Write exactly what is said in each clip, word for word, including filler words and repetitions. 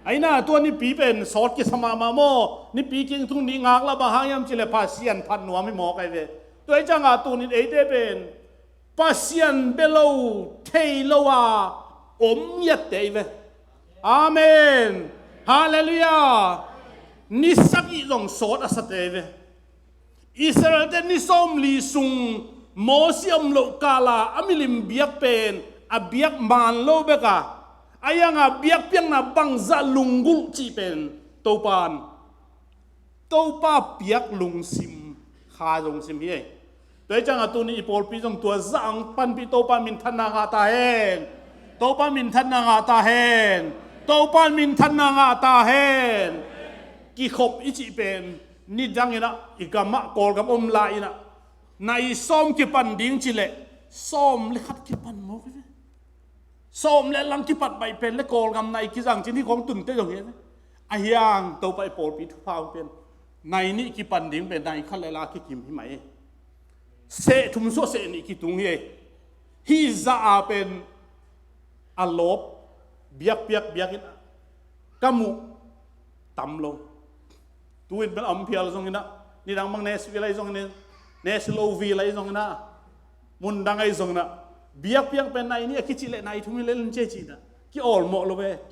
Aina tua nipi pen sawt kisa mahmah maw? Nipi kingthung nih ngak la bang hang hiam cih leh Pasian phat nuam hi mawk ahi ve. Tua hi ciangah tunin eite pen Pasian bia lo thei lo a om ngiatte hi ve. Amen. Halleluiah. Ni sagih zong sawt a sate hi ve. Israelte ni sawmli sung Mosi om loh kala a milim biak pen a biak man lo bek a, a hianga biakpiakna bangzah lunggulh cih pen Topan, Topa piak lungsim kha zong sim hi. Tua hi ciangah tuni i pawlpi zong tua zah ang panpih Topa minthanna ngah ta hen. Topa minthanna ngah ta hen. Topa minthanna ngah ta hen. Kikhop i cih pen nidang inah i gamah Kawlgam om lai inah nai sawm kipan ding cih leh sawm le khat kipan mawk hi ve. Sawm le lang kipat baih pen le Kawlgam nai kizang cin hi khawng tunte zong hi ve. A hiang Topa i pawlpi thupha hong pen nai nih kipan ding pen nai khat le la kikim hi mai. Seh thum suah seh nih kitung hi. Hih zah a pen a lawp biakpiak biakin ka muh tam lo. Tu-in bel a om phial zong inah, nidang bang nesi vil ahi zong inah, nesi lo vil ahi zong inah, mundang ahi zong inah, biakpiak pen nai nih a kicih leh nai thum hi lel in ci cih inah ki-awlmawh lo ve.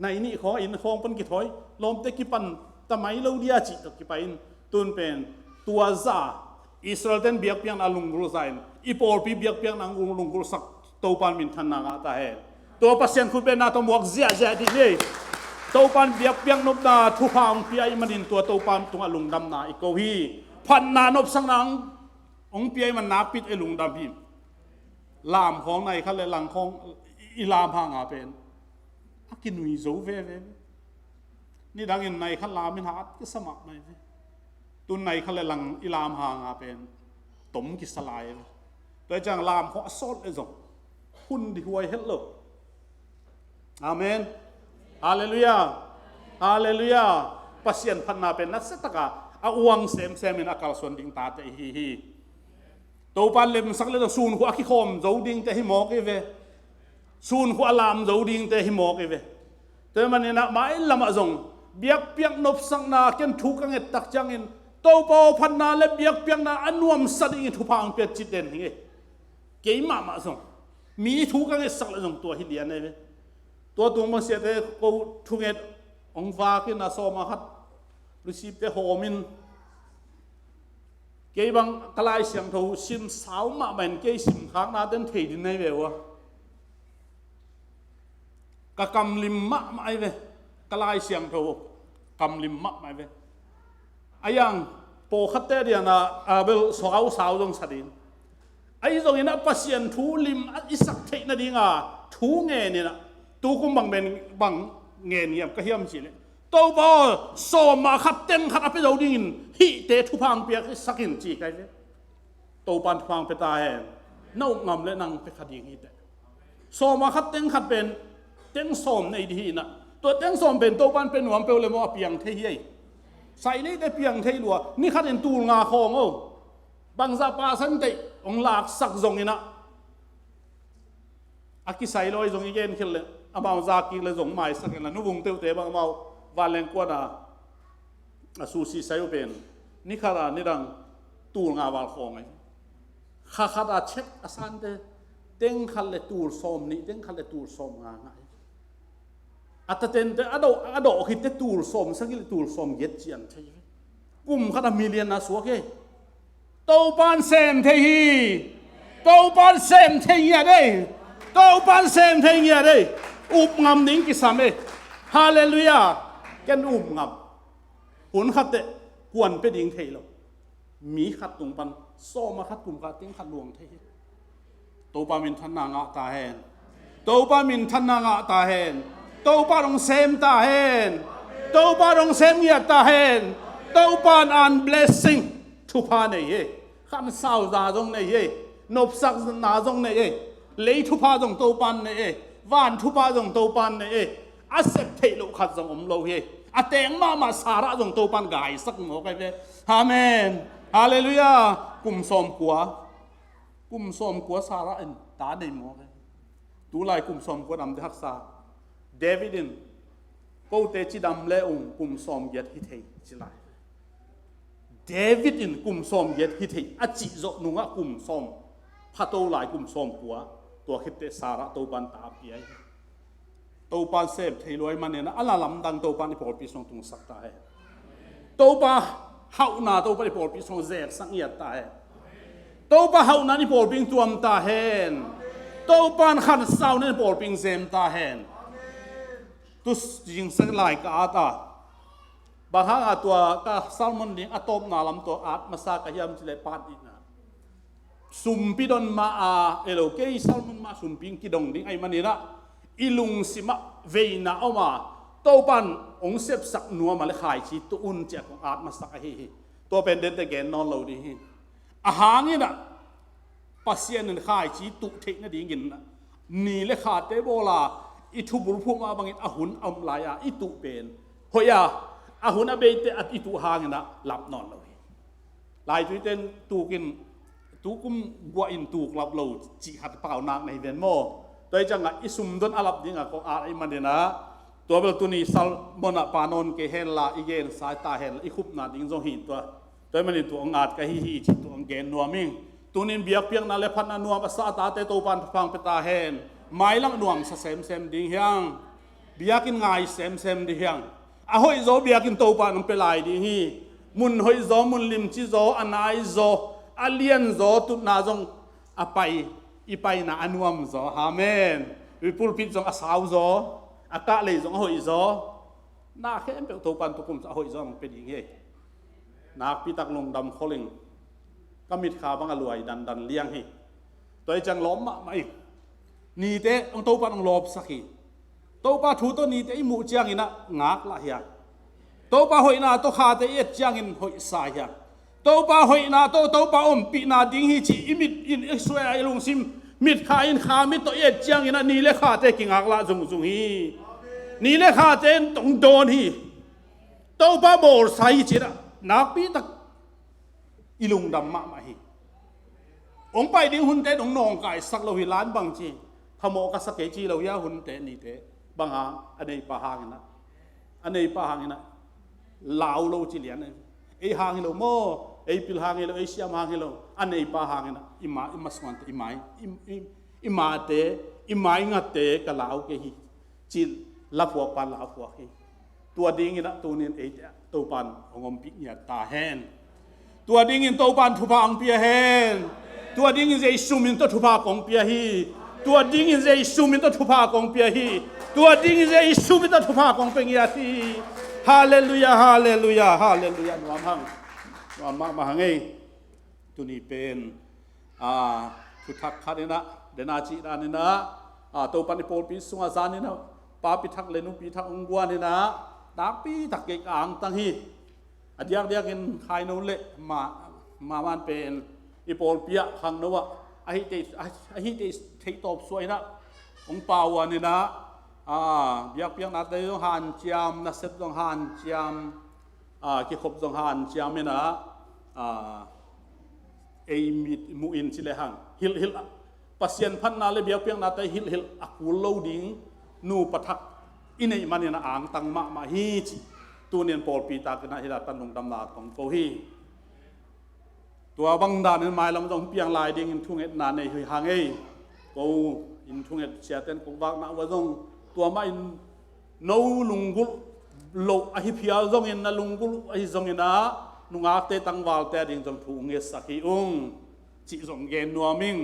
Nai nih khawng a inn khawng pan kithawi, lawmte kipan ta mai lo dia cih tawh kipai in, tun pen tua zah Israel ten biakpiakna a lunggulh zah in i pawlpi biakpiakna a lunggulhsak Topan minthanna ngah ta hen. Tua Pasian khutbetna tawh muak ziahziah dih ni. Topan biakpiak nopna thupha hong pia ih manin tua Topan tungah lungdamna i ko hi. Phatna nopsakna hong pia ih man nakpi-in i lungdam hi. Lam khawng nai khat le lang khawng i lam hanga pen a kinui zo veve. Nidangin nai khat lam in hat kisa mahmah hi ve. Tun nai khat le lang i lam hanga pen tom kisa lai hi ve. Tua hi ciang lam khawng a sawt le zong hun dih huai het lo. Amen. Halleluiah. Halleluiah. Pasian phatna pen nasia taka a uang semsem in a kalsuan ding tate i hi hi. Topan lemsak le zong sunkhua a kikhawm zo dingte hi mawk hi ve. Sunkhua a lam zo dingte hi mawk hi ve. Tua hi maninah mailamah zong biakpiak nopsakna ken thu ka ngettak ciangin Topa aw phatna le biakpiakna a nuamsa dingin thupha ang piat cit den hi. Kei mahmah zong mi thu ka ngetsak le zong tua hi lian ahi ve. Tua tung bang siate ko thunget hong vakin a sawma khat receipt-te hawmin kei bang ka Lai Siangtho sim sau mahmah in kei sim khakna ten thei din nei ve ua. Ka kamlim mahmah ahi ve. Ka Lai Siangtho kamlim mahmah ahi ve. A yang pawlkhatte diana a bel sau sau zong sa din. Ahi zongin a Pasian thu lim a i sak theih nadinga thu ngen inah tukum bang men bang ngen ngiam ka hiam cih leh Topa aw sawma khat teng khat a pia zo dingin hihte thupha ang piak sakin ci kai ve. Topan thupha ang pia ta hen. Na up ngam le nang pia kha ding hi teh. Sawma khat teng khat pen teng sawm nei dih hi inah tua teng sawm pen Topan pia nuam peuh le maw a piang thei hi ei. Sai leite piang thei lua ni khatin tul nga khawng o. Bangzah pasan teih hong laksak zong inah a kisai lawi zong i gen khel le amau za kik le zong maisak inla nuvung teute bang amau vanleng kuana a susi sai uh pen ni khata nidang tul nga val khawng ahi. Kha khata chek a sante teng khat le tul sawm nih teng khat le tul sawm nga ngai. A tatente a dawh a dawh khitte tul sawm sagih le tul sawm giat cian thei ve. Kum khat a million a suak hi. Topan sem thei hi. Topan sem thei ngiat ei. Topan sem thei ngiat ei. Up ngam ding kisam ei. Halleluiah. Ken up ngam. Hun khat teh kuan pia ding thei lo. Mi khat tung pan sawma khat kum khat teng khat luang thei hi. Topa minthanna ngah ta hen. Topa minthanna ngah ta hen. Topa dong sem ta hen. Topa dong sem ngiat ta hen. Topa an blessing thupha nei hi. Khansau za zong nei hi. Nopsak na zong nei hi. Lei thupha zong Topan nei hi. Van thupha zong Topan nei hi. A sep theih loh khat zong om lo hi. A teng mahmah Sarah zong Topan gaisak mawk ahi ve. Amen. Halleluiah. Kum sawmkua. Kum sawmkua Sarah in ta nei mawk hi. Tulai kum sawmkua namte haksa. David in Kote cidam le ung kum sawmgiat hi thei ci lai. David in kum sawmgiat hi thei a cih zawh nungah kum sawm phato lai, kum sawmkua, tua khitteh Sarah Topan ta a pia hi. Topan sem thei luai manin a la lamdang Topan i pawlpi sung tungsak ta hen. Topa hauhna Topan i pawlpi sung zeksak ngiat ta hen. Topa hauhna i pawlpi tuam ta hen. Topan khansauna i pawlpi zem ta hen. Tu zingsang lai ka at a. Bang hanga tua ka sermon ding a tawpna lam tua at masa ka hiam cileh, pat itna sumpi don mah a, elo kei sermon mah sumpi kidong ding ahih maninah i lungsimah veina om a, Topan hong sepsak nuam a le khaici tuh un ciah kong at masak ahi hi. Tua pen dente gen nawn lo ding hi. A hanginah Pasian in khaici tuh theih nadingin ni le khate bawla i thubulphuh mah bangin a hun a om lai-a i tuh pen hoih a, a hun a beite a i tuh hanginah lap nawn lo hi. Laituite in tukin tukum guah in tuk lap lo cih khat pau nak na hi ven maw? Tua hi ciangah i sumdon a lap dingah kong at ahih maninah tua bel tuni sermon ah pa nawn kei henla i gensa ta henla i khupna ding zong hi tua. Tua ahih manin tua hong at ka hi hi cih tua hong gen nuam ing. Tunin biakpiakna le phatna nuam a sa a tate Topan thupha hong pia ta hen. Mailam nuamsa semsem ding hiang. Biakinn ngai semsem ding hiang. A hoihzaw biakinn Topan hong pia lai ding hi. Mun hoihzaw, mun limcizaw, a naizaw, a lianzaw tutna zong a pai, i paina a nuamzaw. Amen. I pulpit zong a sauzaw, a kahlei zong a hoihzaw. Na khempeuh Topan tukum a hoihzaw hong pia ding hi. Nakpitak lungdam kholing. Ka mitkha bang a luai dandan liang hi. Tua hi ciang lawm mahmah ing. Nite hong Topan hong lawpsak hi. Topa thu tawh nite i muh cianginah ngaklah hiang. Topa hoihna tawh khate i et ciangin hoihsa hiang. Topa hoihna tawh Topa ompihna ding hi cih i mit in i suai a i lungsim mitkha in kha mit tawh i et cianginah ni le khate kingaklah zungzung hi. Ni le khate in tong dawn hi. Topa bawlsa hi cinah nakpitak i lungdam mahmah hi. Hong pai ding hunte dong nawngkaisak lo hi lan bang ci. Phamawh ka sa kei ci lo hia hunte nite. Bang hang a neipa hanginah, a neipa hanginah lau lo ci lian. Ei hang hi lo maw? Ei pil hang hi lo, ei siam hang hi lo. A neipa hanginah i ma, i masuante, i mai, i, i, i mate, i mai ngate ka lau kei hi. Cih laphuak pan laphuak hi. Tua dinginah tunin eite Topan hong ompih ngiat ta hen. Tua dingin Topan thupha hong pia hen. Tua dingin Jesu min tawh thupha kong pia hi. Tua dingin Jesu min tawh thupha kong pia hi. Tua dingin Jesu min tawh thupha kong pia ngiat hi. Halleluia, halleluia, halleluia. Nuam hang. Nuam mahmah hang ei. Tuni pen a, thuthak khat inah dena cih dan inah a, Topan i pawlpi sungah zan inah papi thak le nupi thak hong guan inah nakpi tak kei ka angtang hi. A diakdiakin khaino le ma, ma man pen i pawlpi ah khangno ah a hih tei, a hih tei theih tawp suah inah hong pauan inah a, biakpiaknate zong hanciam, nasep zong hanciam, a, kikhop zong hanciam inah a, ei mit muh in ci le hang hilhhilh ah Pasian phatna le biakpiaknate hilhhilh a kul lo ding nupa thak i neih manin a angtang mahmah hi ci. Tunin pawlpi takin ah hih latan lungdamna kong ko hi. Tua bang danin mailam zong piang lai dingin thungetna nei hi hang ei. Ko in thunget siaten kong vakna uh a zong tua mah in no lunggulh loh ahi phial zongin na lunggulh ahi zongin ah nungakte tangvalte a ding zong thu ngetsak hi ung cih zong gen nuam ing.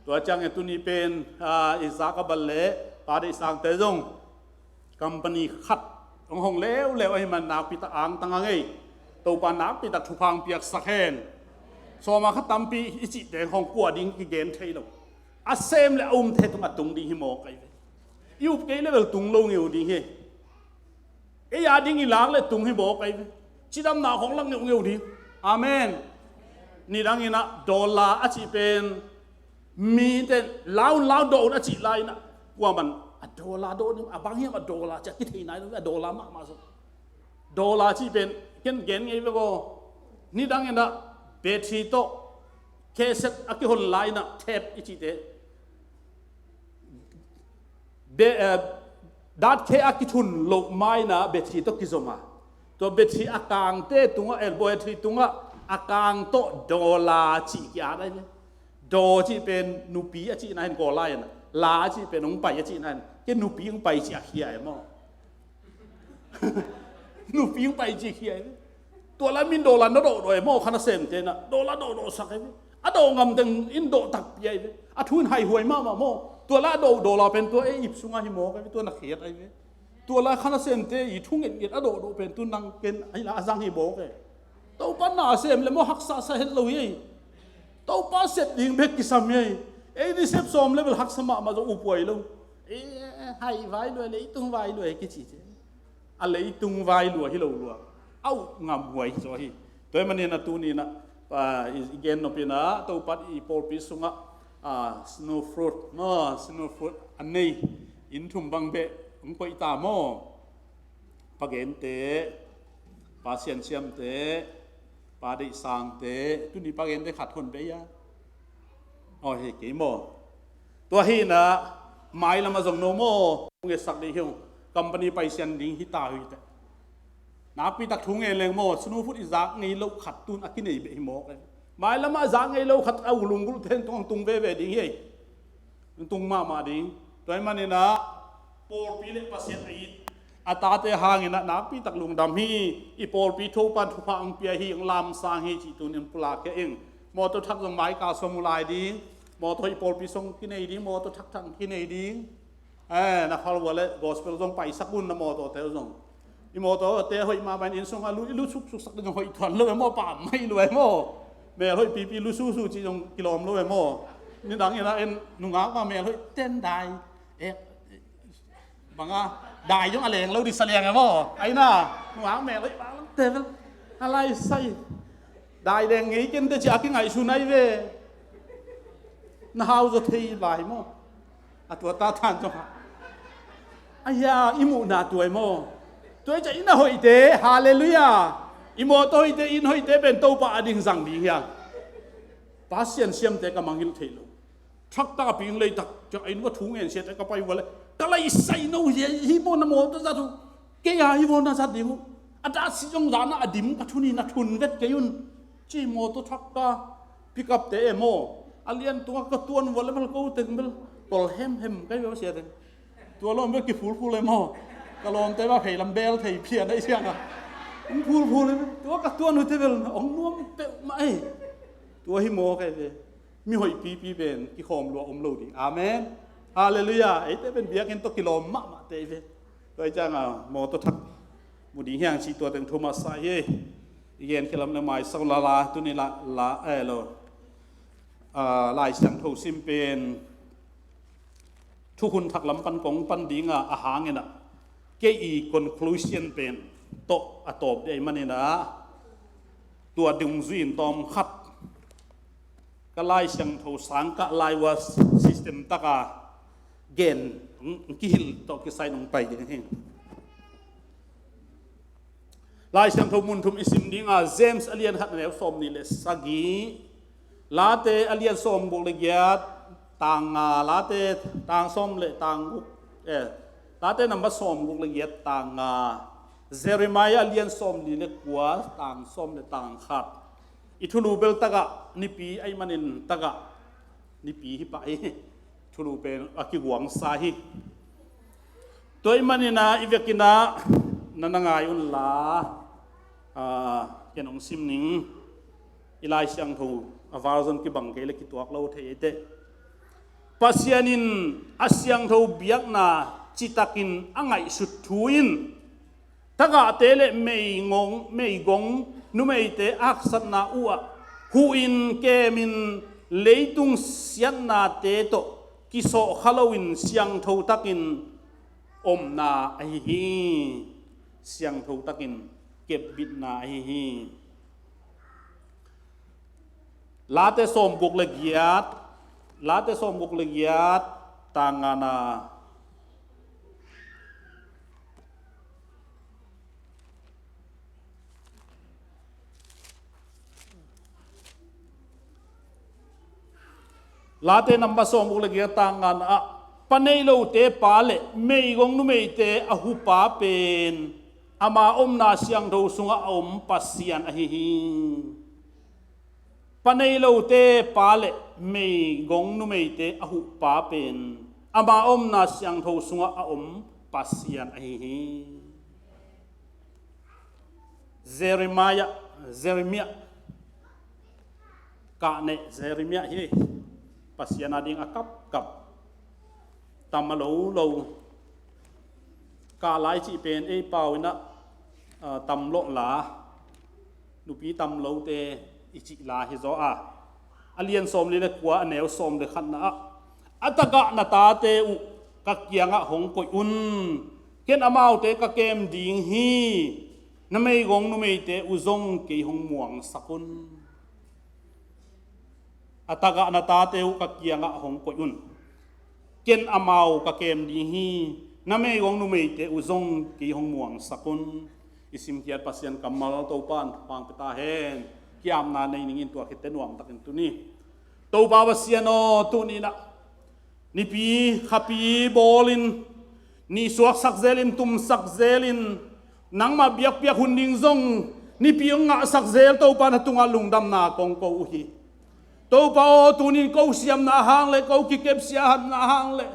Tua ciangin tuni pen a, i zak a bal le pa deih sangte zong company khat hong hong leuleu ahi man nakpi tak angtang a ngei. Topa nakpi tak thupha hong piaksak hen. Sawma khat tampi i cihte hong kua ding kigen thei lo. A sem le a umte tung a tung ding hi mawk ahi ve. I up kei le bel tung lo ngeu ding hi. Ei a ding i lak le tung hi bawk ahi ve. Cidamna khong lak ngeuhngeuh ding. Amen. Nidangin ah dollar a cih pen mite lau lau dawh un a cih lai-in ah kuaman a dollar dawh ding a bang hiam a dollar ci a kithei nai lo a dollar mahmah zo. Dollar cih pen ken gen ngei vek aw. Nidangin ah battery tawh cassette a kihon lai-in ah tape i cihte be, eh, Datkhe a kithun loh ma-in ah battery tawh kizom a, tua battery a kangte tungah, eh, battery tungah a kang tawh daw la cih ki-at ahi ve. Daw cih pen nupi a cihna hi-in, Kawl lai-in ah la cih pen hong pai a cihna hi-in, kei nupi hong pai cih a khia e maw. Nupi hong pai cih khia e. Tua lai-in daw la na dawhdawh e maw, kha nasemte in ah daw la dawhdawhsak e. A dawh ngam teng in dawh takpi ahi ve. A thu in haihuai mahmah maw. Tua lai-in a dawh daw la pen tua ei ip sungah hi mawk ahi ve, tua na khiat ahi ve. Tua lai-in kha nasemte i thu ngetnget a dawhdawh pen tu nang ken ahi la a zang hi mawk e. Topa na sem le maw, haksa sa het lo hi ei. Topa sep ding bek kisam hi ei. Ei ni sep sawm le bel haksa mahmah zong upuai lo. Eh, hai vai lua, leitung vai lua kici ci. A leitung vai lua hi lo lua. A ut ngam huai zaw hi. Tua ahih manin a tuni-in ah, ah, i, i gen nop in ah, Topa i pawlpi sungah, ah, snow fruit, no, snow fruit a nei inn thum bang beh hong koih ta maw. Pa Gente, Pa Siansiamte, Pa Deihsangte, tuni Pa Gente khat hon bei a. Aw, hi kei maw. Tua hi-in ah, mailam ah zong no maw, thu ngetsak ding hi ung. Company paisian ding hi ta uh hi teh. Nakpi tak thu ngen leng maw, snow fruit i zak ngei loh khat tu-in a kinei beh hi mawk e. Mailam ah zak ngei loh khat a u lunggulhte in tung, tung veve ding hi ei. Tung mahmah ding. Tua ahih manin ah, pawlpi le Pasian a it a tate hangin ah nakpi tak lungdam hi. I pawlpi Topa in thupha hong pia hi, hong lamsang hi cih tuni-in pulak khia ing. Mawtaw thak zong mai ka sawm uh lai ding. Mawtaw i pawlpi sung kinei ding, mawtaw thakthak kinei ding. Eh, na phal uh leh gospel zong paisak un, na mawtawte uh zong. I mawtawte hoih mahmah in, inn sungah lut, i lut suksuksak ding zong hoih tuan lo e maw, pammaih lua e maw. Mel hoih pipi lut susu cih zong kilawm lo e maw. Nidang in ah en nungak mah mel hoih ten dai. Eh, bang a, dai zong a leng lo ding sa liang e maw. Ai na, nungak mel hoih bang te bel a lai sai. Dai leng ngei ken teh ci a kingaihsun ahi ve. Na hau zaw thei lai maw. A tua ta than zong ha. Aia, i muhna tua hi maw. Tua hi ciang i na hoihte, halleluiah. I mawtaw hoihte, inn hoihte pen Topa ading zang ding hi hang. Pa Siansiamte ka mangngilh theih loh. Thak tak a ping leitak ciang a inn uah thu ngen siate ka pai uh leh ka lai sai no hi, hi maw na mawtaw zat uh. Kei a hi maw na zat ding uh. A dah si zong zan ah a dim ka thun hi, na thun vet kei un. Ci mawtaw thak ka, pickup te e maw. A lian tungah ka tuan uh leh bel ko teng bel tol hemhem ka hi ve, siate. Tua lawm bel kiphulphul e maw. Ka lawmte bel pheilam bel thei phian a i siang a. Hong phulphul e. Tua ka tuan uh te bel hong nuam peuhmah e. Tua hi mawk e ve. Mi hoih pipi pen kikhawm lua om lo ding. Amen. Halleluiah. Eite pen biakinn tawh kilawm mahmahte hi ve. Tua hi ciang a mawtaw thak mu ding hi hang cih tua teng thu masa hi. I gen khia lam le mai sau lala tuni la, la, eh, lo. Ah, Lai Siangtho sim pen thukhun thak lam pan kong pan ding a, a hang in ah kei i conclusion pen tawh a tawp ding ahih manin ah tua dungzui in tawm khat ka Lai Siangtho sang kah lai uah system tak a gen, mm, kihilh tawh kisai in hong pai ding hi. Lai Siangtho mun thum i sim ding a, James a lian khat a neu sawmnih le sagih, Late a lian sawmguk le giat tang nga, Late tang sawm le tang guk, eh, Late number sawmguk le giat tang nga, Jeremiah a lian sawmli le kua tang sawm le tang khat. I thulu bel tagah nipi ahih manin tagah nipi hi pah hi. Thulu pen a kiguangsa hi. Tua ahih manin ah i vekin ah na na ngai un la, ah, ken hong sim ning. I Lai Siangtho a version kibang kei le kituak lo thei ei teh. Pasian in a siangtho biakna citakin a ngaihsut thu in tagahte le meigong, meigong numeite haksatna uhah huhin kemin leitung siatnate tawh kisawhkha loin siangtho takin omna ahi hi. Siangtho takin kepbitna ahi hi. Late sawmguk le giat, Late sawmguk le giat tang ngana. Late number sawmguk le giat tang ngana ah Pa nei lote pa le meigong numeite a hupa pen ama omna siangtho sungah a om Pasian ahi hi. Pa nei lote pa le meigong numeite a hupa pen ama omna siangtho sungah a om Pasian ahi hi. Jeremiah, Jeremiah, kah neh Jeremiah hi. Pasian a ding a kapkap tam a lo lo. Kah lai cih pen ei pau inah, ah, tam lawh la, nupi tam lote i cih la hi zaw a. A lian sawmli le kua, a neu sawm le khatna ah, a tagah na tate uh ka kiangah hong koih un. Ken amaute ka kem ding hi. Na meigong numeite uh zong kei hong muangsak un. A tagah na tate uh ka kiangah hong koih un. Ken amau ka kem ding hi. Na meigong numeite uh zong kei hong muangsak un. I simkhiat Pasian kammal Topa in thupha pia ta hen. Kiamna nei ningin tua khit teh nuamtakin tuni. Topa Pasian aw, tuni inah nipi khapi bawlin, ni suaksak zelin, tumsak zelin, nangmah biakpiak hun ding zong nipi hong ngahsak zel Topa na tungah lungdamna kong ko uh hi. Topa aw, tunin ko siamna hang le, ko kikepsia hatna hang le,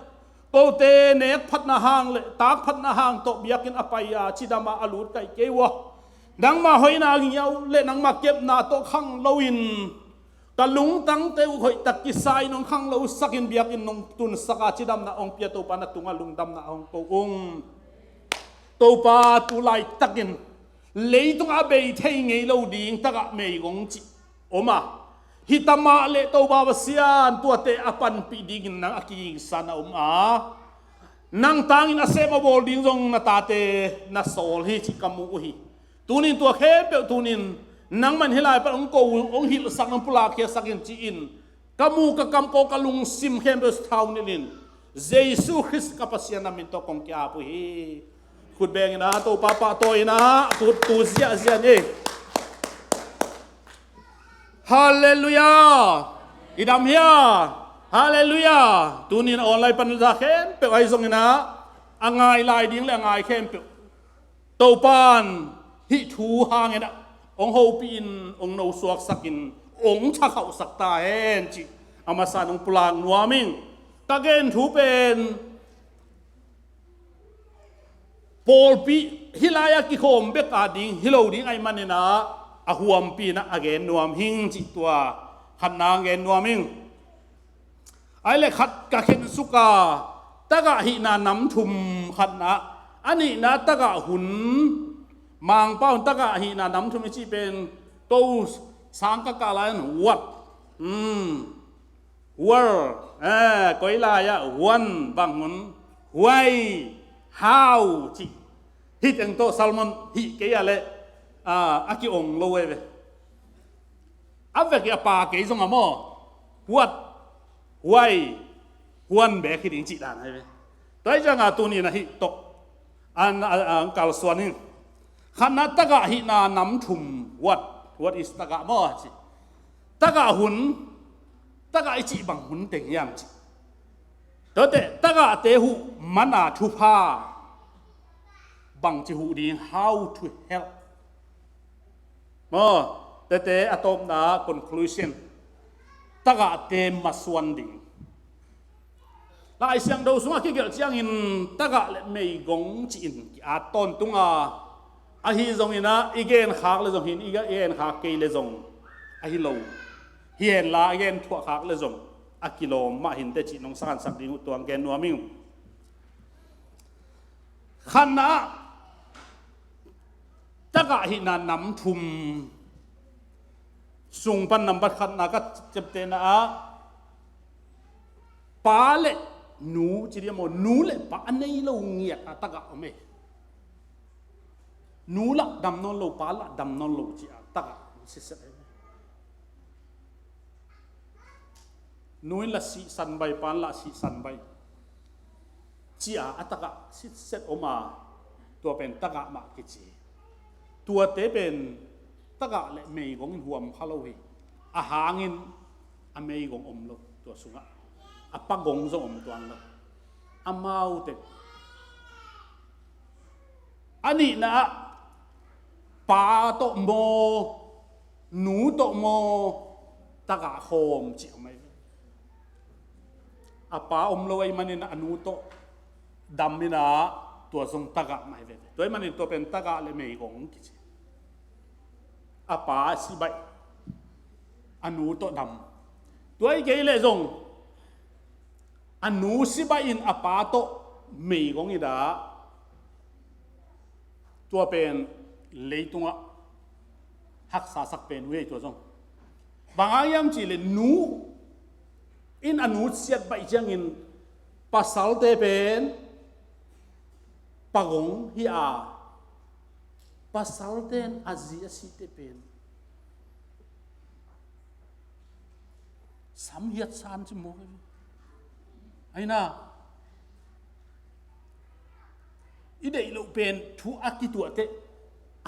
kote nek phatna hang le tak phatna hang tawh biakinn a pai-a cidam a a lut kaih kei uh a, nangmah hoihna ngiau le nangmah kepna tawh khang loin ka lungtangte uh hoihtak kisa-in hong khanglosakin biakinn hong tunsak a cidamna hong pia Topa na tungah lungdamna hong ko ung. Topa, tu laitakin leitungah a bei thei ngei lo ding tagah meigong cih om a, hi ta mah leh Topa Pasian, tuate a panpih dingin nang a kigingsa na om a, nang tangin a sem a bawl ding zong na tate na sawl hi cih ka mu uh hi. Tunin tua khempeuh tunin nangman hih lai pan hong ko, hong hilhsak, hong pulakkhiatsak in ci-in ka mu, ka kam, ko, ka lungsim khempeuh thau nilhin Jesu Khrist ka Pasian na min tawh kong ki-ap uh hi. Khut beng inah Topa pahtawi inah khut tu ziahziah ni. Halleluiah. I dam hia? Halleluiah. Tunin online pan za khempeuh ahi zong inah a ngai lai ding le a ngai khempeuh Topan hih thu hang inah hong hopih in, hong nosuaksak in, hong thakhauhsak ta hen cih a masa in hong pulak nuam ing. Ka gen thu pen pawlpi hih lai-ah kikhawm bek a ding hi lo ding ahih manin ah a huampi inah a gen nuam hing cih tua khatna hong gen nuam ing. Ahih leh khat ka khen suk a, tagah hihna nam thum khatna, a nihna tagah hun, Mangpau in tagah hihna nam thum i cih pen ko sang ka kah lai in what, hmm, where, eh, koi lai-ah, when, bang hun, why, how cih. Hih teng tawh sermon hih kei a leh, ah, a ki-ong lo ei ve. A vek i a pa kei zong a maw, what, why, when bek hi ding cih dan ahi ve. Tua hi ciangah tuni-in a hih tawh an, a, a, an kalsuan in. Khatna tagah hihna nam thum, what, what is tagah maw ci. Tagah hun, tagah i cih bang hun teng hiam ci. Tuate tagahte huh mana thupha bangci huh ding, how to help. Maw, tete a tawpna conclusion. Tagahte masuan ding. Lai Siangtho sungah kigelh ciangin tagah le meigong ci-in ki-at tawntung a, ahi zongin ah i genkhak le zong hin, i genkhak kei le zong ahi lo. Hi henla i gen thuahkhak le zong a kilawm mah hinteh cih nong sakansak ding uh tuang gen nuam ing. Khatna ah tagah hihna nam thum sung pan nambat khatna ka ciaptehna ah pa le nu ci diam aw, nu le pa a nei lo ngiat a tagah om e. Nu lah dam nawn lo, pa lah dam nawn lo ci a tagah om siset e. Nu in lah sihsan bai, pa in lah sihsan bai ci a a tagah sitset om a, tua pen tagah mah kici. Tuate pen tagah le meigong in huam kha lo hi. A hangin a meigong om lo tua sungah, a pagong zong om tuan lo. Amaute a nihna ah pa tawh maw, nu tawh maw, tagah khawm cih a mai ve. A pa om lo ahih manin a nu tawh dam in ah, tua zong tagah mai ve. Tua ahih manin tua pen tagah le meigong kici. A pa si baih, a nu tawh dam. Tua ahih kei leh zong a nu si baih in a pa tawh meigong in ah, tua pen leitungah haksa sak pen uh hi tua zong. Bang hang hiam cih leh nu in a nu siat baih ciangin pasalte pen pagong hi a, pasalte in a zi a sihte pen samhiat san ci mawk hi. Aina, i deih loh pen thu a kituah teh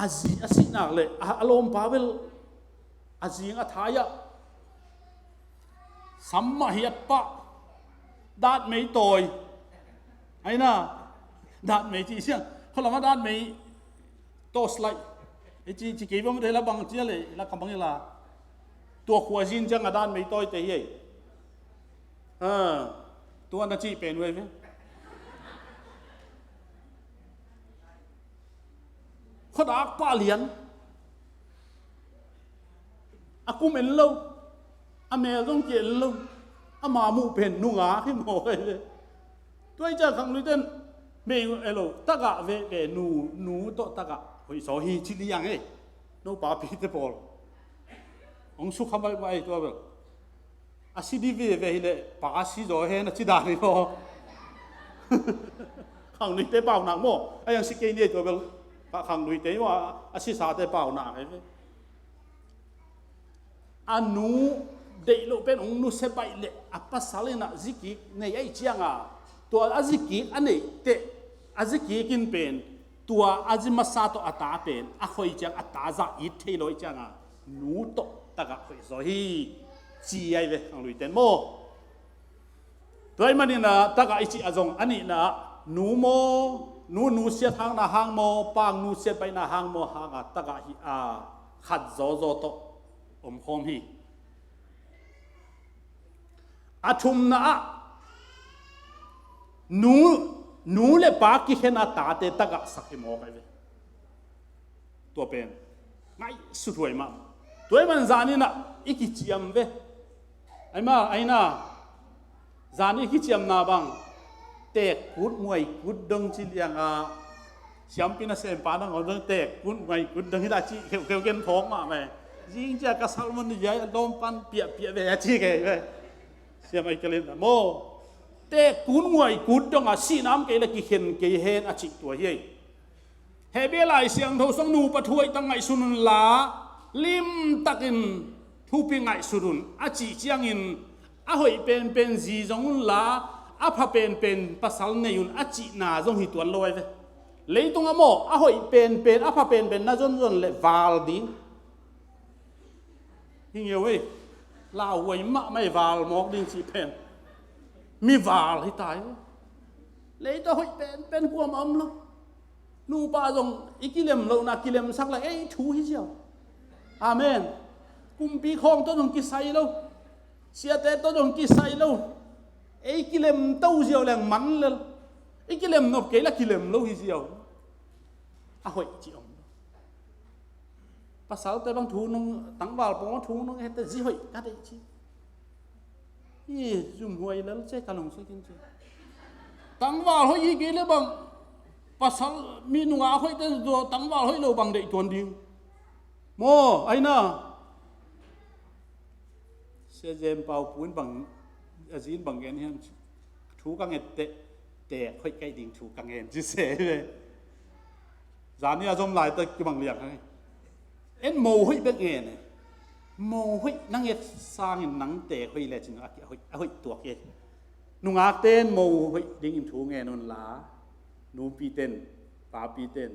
a zi a sih nak leh a, a lawmpa bel a zing a thai ah sam mah hiat pah, datmei tawi. Aina, datmei cih siang, khualam ah datmei torchlight ei ci, ci kei bang te la bang cia le la kam bang i la. Tua khua zin ciang a datmei tawi te hi ei. Ha, tua na cih pen uh ei ve. Khuadak pah lian. A kum en lo, a mel zong ki en lo, ama muh pen nungak hi mawk ei ve. Tua hi ciang khangluite in mei elo tagah veve, nu, nu tawh tagah hoih zaw hi ci liang ei. No papite pawl hong sukha mai mai tua bel. A si di veve hi leh pa a si zaw hen a ci dan hi maw? Khangluite paunak maw? A yang si kei ni ei tua bel. Khangluite maw, a sisate paunak hi ve. A nu deih loh pen hong nusia baih leh a pasal in a zikik nei ahih cianga, tua a zikik a neih teh a zikik in pen tua a zi masa tawh a ta pen a khoih ciang a ta zah it thei lo ahih cianga, nu tawh tagah khoih zaw hi ci ai ve, khangluite in maw? Tua ahih manin a tagah i cih a zong a nihna ah nu maw, nu nusiat hangna hang maw, pa nusiat baihna hang maw hanga tagah hi a, khat zawzaw tawh omkhawm hi. A thumna ah nu, nu le pa kikhen a tate tagahsak hi mawk ai ve. Tua pen ngaihsut huai mah. Tua ahih man zanin ah i kiciam ve. Ai ma, aina, zanin i kiciamna bang tekkut nguaikut dong ci lianga, siampi nasempa dang aw dong tekkut nguaikut dong hi la ci kheukheu ken phawk mah mai. Zing cia ka salmon ni zia lawmpan piahpiah ve a ci kei ve. Siam ai ka len maw? Tekkut nguaikut dong a sihnam kei la kikhen kei hen a cih tua hi ei. Hebrew Lai Siangtho sung nupa thu hoih tak ngaihsun unla, limtakin thupi ngaihsun un a cih ciangin, a hoih penpen zi zong unla, a pha penpen pasal nei un a cihna zong hi tuan lo ai ve. Leitung a maw, a hoih penpen, a pha penpen na zonzon le val ding. Hi ngeu ei, lauhuai mahmah ei, val mawk ding cih pen. Mi val hi ta ei. Leitung a hoih penpen kuamah om lo. Nupa zong i kilem lohna kilemsak le ei thu hi ziau. Amen. Kumpi khawng tawh zong kisai lo. Siate tawh zong kisai lo. Ei kilem to ziau leng man lel. I kilem nop kei la kilem lo hi ziau. A hoih ci om lo. Pasalte bang thu nung, tangval pawng thu nung hete zi hoih ka deih ci. I zumhuai lel ce ka lungsiakin ci. Tangval hoih hi kei le bang, pasal mi nungak hoihte zaw tangval hoih lo bang deih tuan ding. Maw, aina. Sia Zem Pau pu in bang, a zi in bang gen hiam ci. Thu ka ngette, teek hoih kaih ding thu ka ngen ci se ve. Zani a zom lai ta kibang liang hang. En mo hoih bek ngen e. Mo hoih na nget sangin nang teek hoih le cin a hoih, a hoih tuak e. Nungakte in mo hoih dingin thu ngen unla, nupi ten, papi ten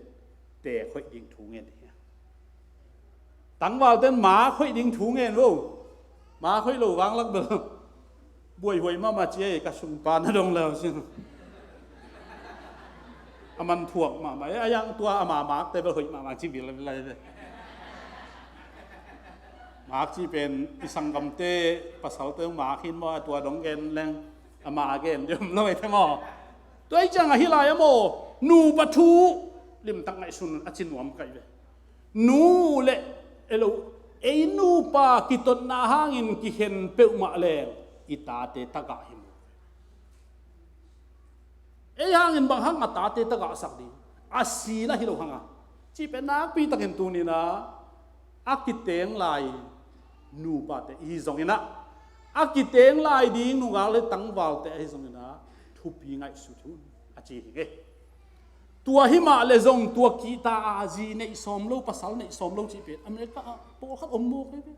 teek hoih ding thu ngen hi. Tangval ten maak hoih ding thu ngen vo. Maak hoih lo vanglak bel buaihuai mahmah ci ei, ka sungpa na dong leu sin. A man thuak mahmah. Eh, a yang tua a mamakte bel hoih mahmah ci bil lai ve. Mak ci pen i sanggamte pasalte mak hin maw, a tua dong gen leng a ma gen diam lo e te maw. Tua i ciang a hi lai a maw, nupa thu limtak ngaihsun a ci nuam kai ve. Nu le elo, ei nupa kitotna hangin kihen peuhmah leng i tate tagah hi maw. Ei hangin bang hang a tate tagahsak ding a si la hi lo hang a. Cih pen nakpi takin tuninah a kiteng lai nupate i hi zonginah a kiteng lai ding nungak le tangvalte a hi zonginah thupi ngaihsut un a ci hi ngei. Tua hi mah le zong tua kihta a zi neih sawm lo, pasal neih sawm lo cih pen America ah pawlkhat om mawk hi ve.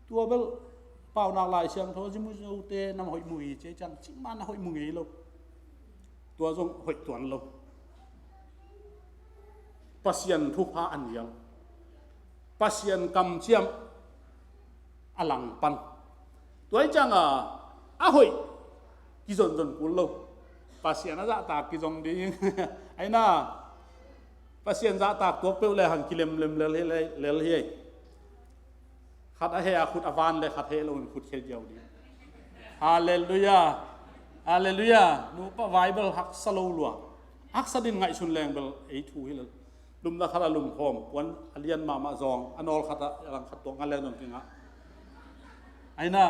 Tua bel Paunak Lai Siangtho a zi mu zote na hoih mu hi ci ciang cih mah na hoih mu ngei lo. Tua zong hoih tuan lo. Pasian thupha a nial, Pasian kamciam a langpan. Tua i ciang a a hoih kizonzon kul lo. Pasian a zahtak kizong ding. Aina Pasian zahtak tuak peuh le hang kilemlem lel hi, lel hi. Khat a he a khut a van le khat he lo in khut khel diau ding. Halleluiah. Halleluiah. Nupa Bible haksa lo lua. Haksa din ngaihsun leng bel ei thu hi lo. Lumna khat a lumkhawm puan a lian mahmah zawng a nawl khat a lang khat tuak ngal leng zong kingah. Aina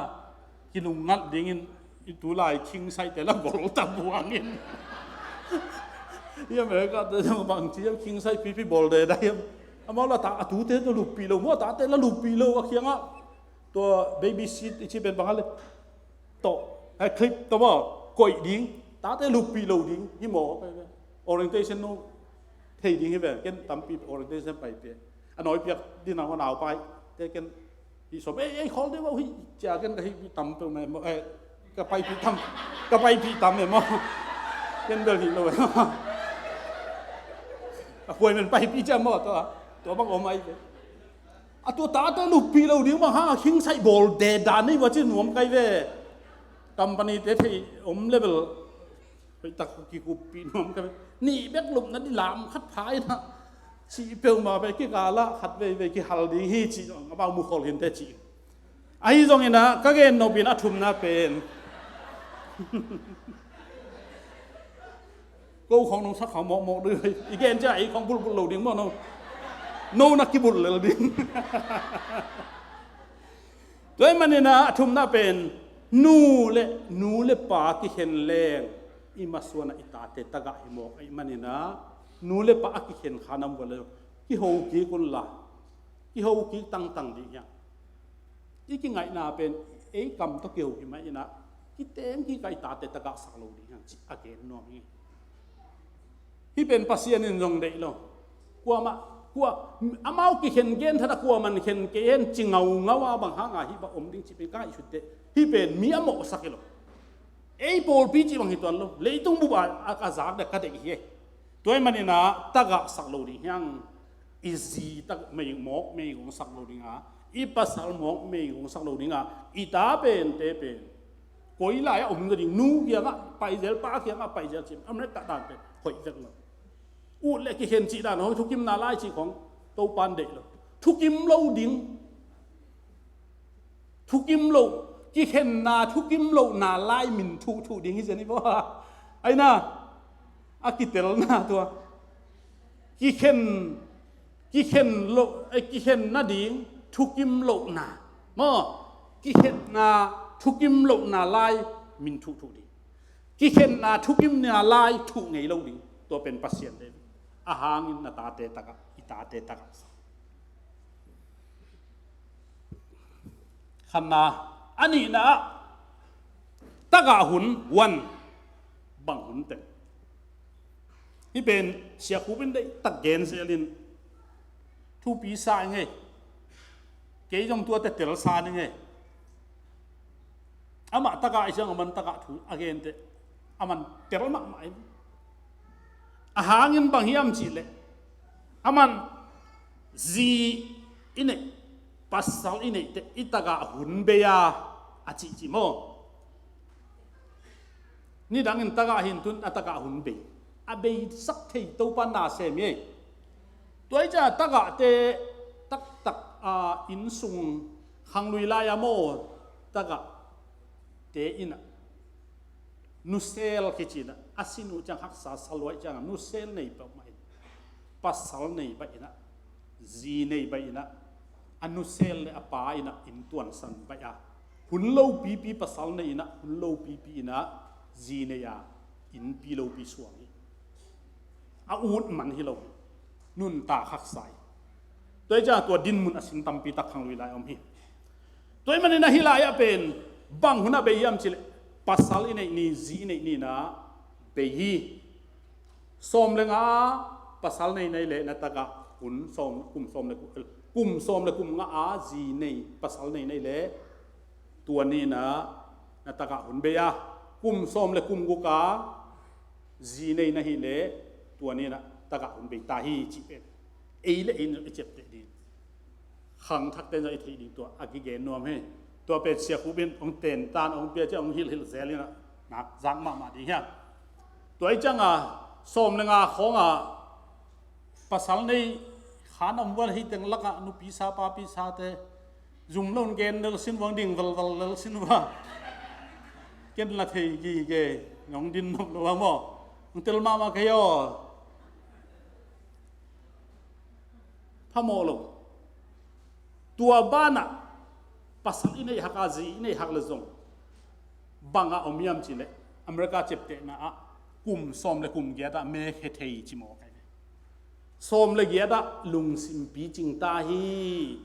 kinungngat dingin i tulai king size te la bol ta buangin. I America te zong bang ci hiam, king size pipi bol de da hiam. Amau la ta a tute to lupi lo maw, tate la lupi lo a kiangah. Tua baby seat i ci pen bang a le. Tawh, a clip tawh maw, koih ding, tate lupi lo ding hi maw. Orientation no thei ding hi ve, ken tampi orientation pai pe. A nawi piak din a hon au pai te ken hi som, ei, ei, khol deuh uh hi cia ken ka hi tam peuh mai maw, eh, ka paipi tam, ka paipi tam e maw. Ken bel hi lo e maw. A puai men paipi cia maw, tua, tua bang om ai ve. A tua tate lupi lo ding bang hang a king size bawl de dan nei va ci nuam kai ve. Company te thei om level. Hoih tak kikuppih nuam kai ve. Nih bek lupna di lam khat phai na. Ci peuhmah ve kikala khat veivei kihal ding hi ci zong amau mukhol hin te ci. Ahi zongin ah ka gen nopin a thumna pen. Ko khong nong sak khang mawkmawk ding. I gen cia ei khong bulbul lo ding maw no. No na kibul lel ding. Tua i manin ah a thumna pen nu le, nu le pa kikhen leng i masuan ah i tate tagah hi mawk i manin ah nu le pa a kikhen kha nam vua le kiho kik un la. Kiho kik tangtang ding hiang. I kingaihna pen ei kam tawh kiho hi mah inah kiteng kik a i tate tagahsak lo ding hiang cih a gen nuam hi. Hih pen Pasian in zong deih lo. Kuamah, kua, amau kikhen gen thata kuaman khen kei hen ci ngaungau a bang hanga hih bang om ding cih pen ka ngaihsut teh hih pen mi a mawhsak hi lo. Ei pawlpi cih bang hi tuan lo. Leitung bup a, a, a zak dek ka deih hi. Tua i maninah tagahsak lo ding hiang. I zi tak mei mawk mei gongsak lo dinga, i pasal mawk mei gongsak lo dinga, i ta pen te pen koi lai a om ding, nu kiangah paizel, pa kiangah paizel cin America dan pen hoih vek lo. Ut le kikhen cih dan hong thukimna lai cih khong Topan deih lo. Thukim lo ding. Thukim lo, kikhenna thukim lohna lai min thuhthuh ding hi zen hi baw. Aina a kitelna tua kikhen, kikhen lo, eh, kikhen nading thukim lohna maw, kikhenna thukim lohna lai min thuhthuh ding. Kikhenna thukimna lai thuh ngei lo ding. Tua pen Pasian te a hangin na tate takah, i tate takah. Khanna a nihna ah tagah hun one bang hun teng. Hih pen siakhup in deih tak gen zelin thupi sa i ngei. Kei zong tuate tel sa ni ngei. Amah tagah i siang a man tagah thu a gente a man tel mahmah in. A hangin bang hiam cihleh a man zi i neih, pasal i neih teh i tagah hun bei a, a cihcih maw? Nidangin tagah hin tun a tagah hun bei. a beisak thei Topa na sem hi. Tua hi ciang tagahte taktak a innsung khanglui lai-a maw, tagahte in ah nusel kici in ah, a sin uh ciang haksa sa lua ahih ciangin nusel nei peuhmah in, pasal nei baih in ah, zi nei baih in ah, a nusel le a pa in ah inn tuansan baih a, hun lopipi pasal nei in ah, hun lopipi in ah zi nei a, innpi lopi suang hi. A ut man hi lo hi. Nuntak haksa hi. Tua hi ciang tua dinmun a sin tampi tak khanglui lai a om hi. Tua ahih manin ah hih lai-ah pen bang hun ah bei hiam cih leh, pasal i neih ni, zi i neih ni in ah bei hi. Sawm le nga pasal nei na hih leh, na tagah hun sawm, kum sawm le kum, kum sawm le kum nga a zi nei, pasal nei na hih leh, tua ni in ah na tagah hun bei a, kum sawm le kum guk a zi nei na hih leh, tua ni in ah tagah hun bei ta hi cih pen ei le ei in i ciapteh ding, khangthakte in zong i theih ding, tua a kigen nuam hi. Tua pen Sia Khup in hong tentan, hong pia ciang hong hilhhilh zel in ah, nak zak mahmah ding hi a. Tua ahih ciangin sawm le nga khawng a pasal nei kha na om val, hih teng lakah nupi sa papi sate zum lo in gen lel sin vua, ding velvel lel sin vua. Ken la thei gige, nong din nop lo a maw. Hong tel mahmah kei aw. Phamawh lo. Tua banah pasal i neih hak a, zi i neih hak le zong bang a om hiam cih leh, America ciaptehna ah kum sawm le kum giat ah me khe thei ci mawk hi. Sawm le giat ah lungsim picing ta hi.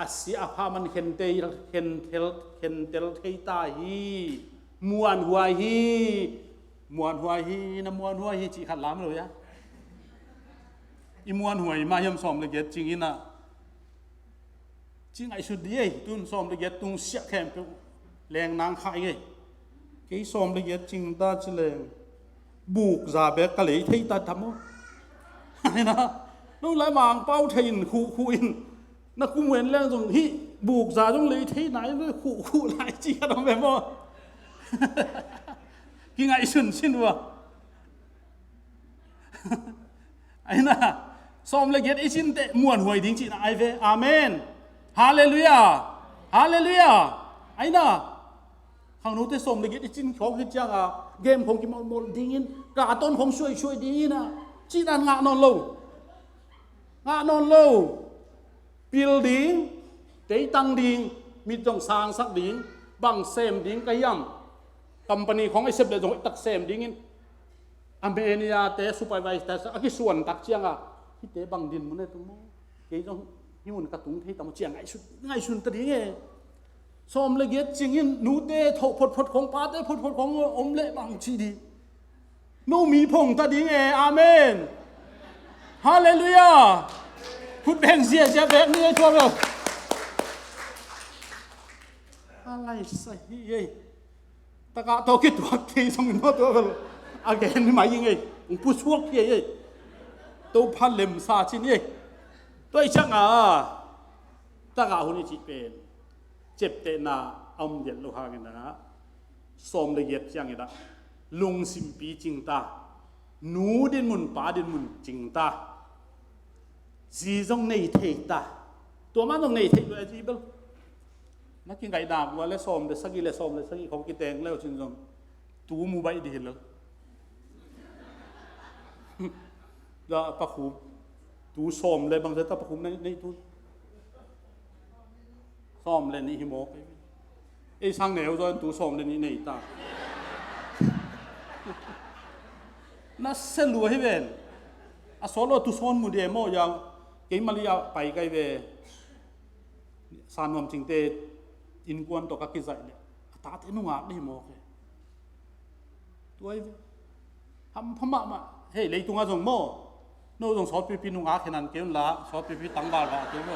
A sia a pha man khentel, khentel, khentel thei ta hi. Muanhuai hi. Muanhuai hi, na muanhuai hi cih khat lam lo hia. I muanhuai mah hiam sawm le giat cing in ah? Ci ngaihsut dih ei, tun sawm le giat tung siah khempeuh leng nang khah ing ei. Kei sawm le giat cing ta ci leng, buk za bek ka lei thei ta tam aw. Ai na, no lai mangpau thei in, khuh khuh in, na kum ven leng zong hih buk za zong lei thei nai, khuh khuh lai ci ka dong ve maw. Kingaihsun sin ua. Ai na, sawm le giat i cin teh muanhuai ding cihna ai ve. Amen. Halleluiah. Halleluiah. Ai na, khangnote sawm le giat i cin khawng hi ciangin game khawng kimawlmawl dingin, ka ton khawng suaisuai dingin a, cihna ngah nawn lo. Ngah nawn lo. Pil ding, teitang ding, mit zong sangsak ding, bang sem ding ka hiam? Company khawng i sep leh zong i tak sem dingin, a manager te, supervisor te a kisuan tak ciangin, hihte bang dinmun e tung maw? Kei zong hih mun ka tung thei tam maw ci-a ngaihsun, ngaihsun ta ding e. Sawm le giat cingin nute thoh photphot khawng, pate photphot khawng om leh bang ci ding? No mi phong ta ding e. Amen. Halleluiah. Khut beng ziazia bek ni e tua bel. A laisa hi ei. Takah tawh kituak thei zong in maw tua bel. A gen ni mai ing ei. Hong pusuak hi ei. Topa lemsa cin ei. Tua i ciangin takah hun i cih pen ciaptehna a om diat lo hangin ah, sawm le giat ciangin ah lungsimpi cing ta, nu dinmun pa dinmun cing ta, zi zong nei thei ta. Tua man zong nei thei lua zi bel. Na kingaihna uh a le sawm le sagih le sawm le sagih khawng kiteng le uh cin zong tu mu baih dih hi lel. Tua pakhum tu sawm le bangzah ta pakhum na nei tu. Sawm le nih hi mawk. Ei sang neu zaw in tu sawm le nih nei ta. Na se lua hi ven. A sawt lo tu sawn mu dia maw ya. Kei Mali ah pai kai ve. San nuam cingte innkuan tawh ka kizaih leh a tate nungak dih hi mawk hi. Tua hi ve. Hampha mahmah. Hei, leitungah zong maw, no zong sawtpipi nungak hi nan kei un la, sawtpipi tangval vah kei un.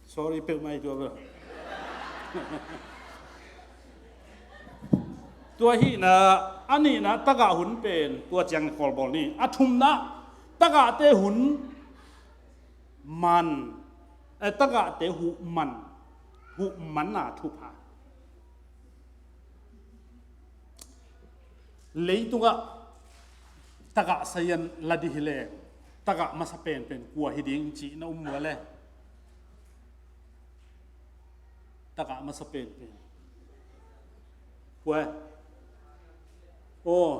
Sorry peuhmah hi tua bel. Tua hi na, A nihna tagah hun pen tua ciang kawlbawl ni. A thumna tagahte hun man, eh, tagahte huh man, huh manna thupha. Leitungah tagah sayan la dih hileh tagah masa penpen kua hi ding cih na um uh a le. Tagah masa penpen kua? Aw,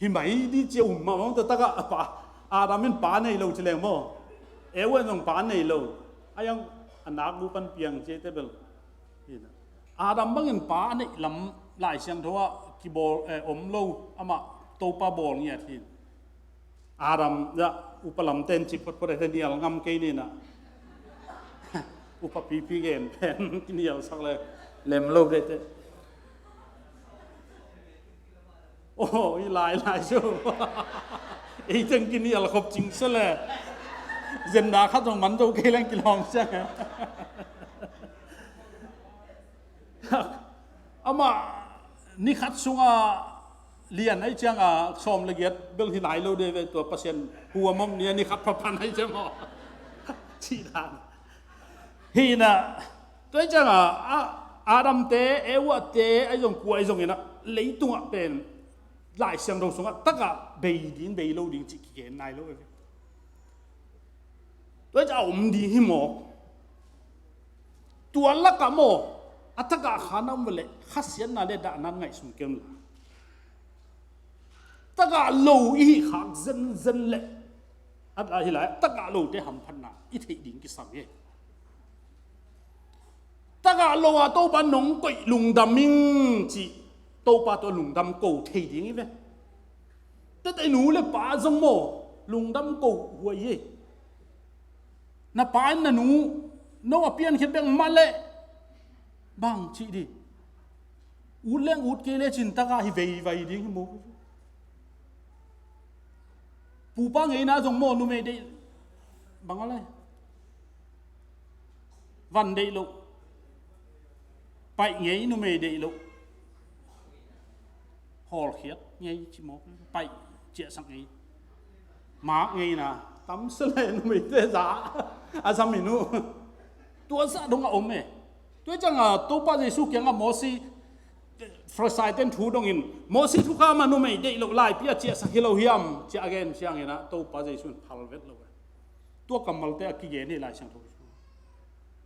hi mai dih cia um mah mawngte tagah a pa. Adam in pa nei lo ci leng maw? Eva in zong pa nei lo. A yang a nak bu pan piang cia te bel. Adam bangin pa a neih lam Lai Siangtho ah kibawl, eh, om lo, amah Topa bawl ngiat hi. Adam, ya, upa lamte in cih photphot a nial ngam kei ni na. Upa pipi gen pen kinialsak le lem lo dete. Aw, i lai lai su. Ei teng kinial khop cing se le. Zenda khat zong man zo kei leng kilawm siang. Amah ni khat sunga lian ai cianga sawm le giat bel hi lai lo de ve, tua Pasian huam om nia ni khat phapan ai ciang aw. Cih dan. Hi na, tua ai cianga, a, Adam te, Eva te, ai zong kua ai zong ina, leitungah pen, Lai Siangtho sungah, tagah bei ding, bei lo ding, cih kigen nai lo ve. Tua a om ding hi mawk. Tua lakah maw, a tagah kha na om leh khasiatna le dahna ngaihsun kei un la. Tagah lo i hih khak zenzen leh, a dah hi lai, tagah lote hamphatna i theih ding kisam hi. Tagah lo a Topa nong koih lungdam ing cih, Topa tua lungdam ko thei ding hi ve. Tete nu le pa zong maw, lungdam ko huai hi. Na pa in na nu, no a piankhiat bek mah leh bang cih dih. Ut leng ut kei le cin tagah hi veivai ding hi maw. Pupa ngeina zong maw numei deih bang a lai. Van deih loh. Paih ngei numei deih loh. Hawlkhiat ngei ci mawk. Paih ciahsak ngei. Mak ngeina. Tam se le numeite za. A zam in uh. Tua zah dong a om e. Tua cianga Topa Jesu kiangah Mosi, Farisai ten thu dongin, Mosi thukham a numei deih loh laipi a ciahsak hi lo hiam, ciah a gen ciangin ah Topa Jesu in phal vet lo. Tua kammalte a kigen hi Lai Siangtho.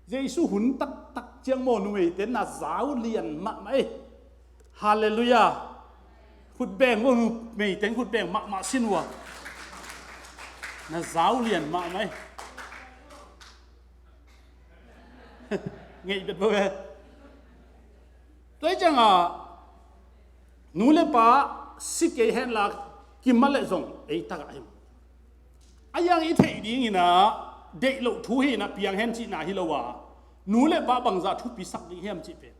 Jesu hun taktak ciang maw numeite na zau lian mahmah ei. Halleluiah. Khut beng maw numeite khut beng mahmah sin uh a. Na zau lian mahmah ei. Ngeih bet bo ve. Tua hi cianga nu le pa si kei henla kimal leh zong ei tagah hi. A yang i theih dingin ah deih loh thu hi na piang hen cihna hi lo a, nu le pa bangzah thupi sak ding hiam cih pen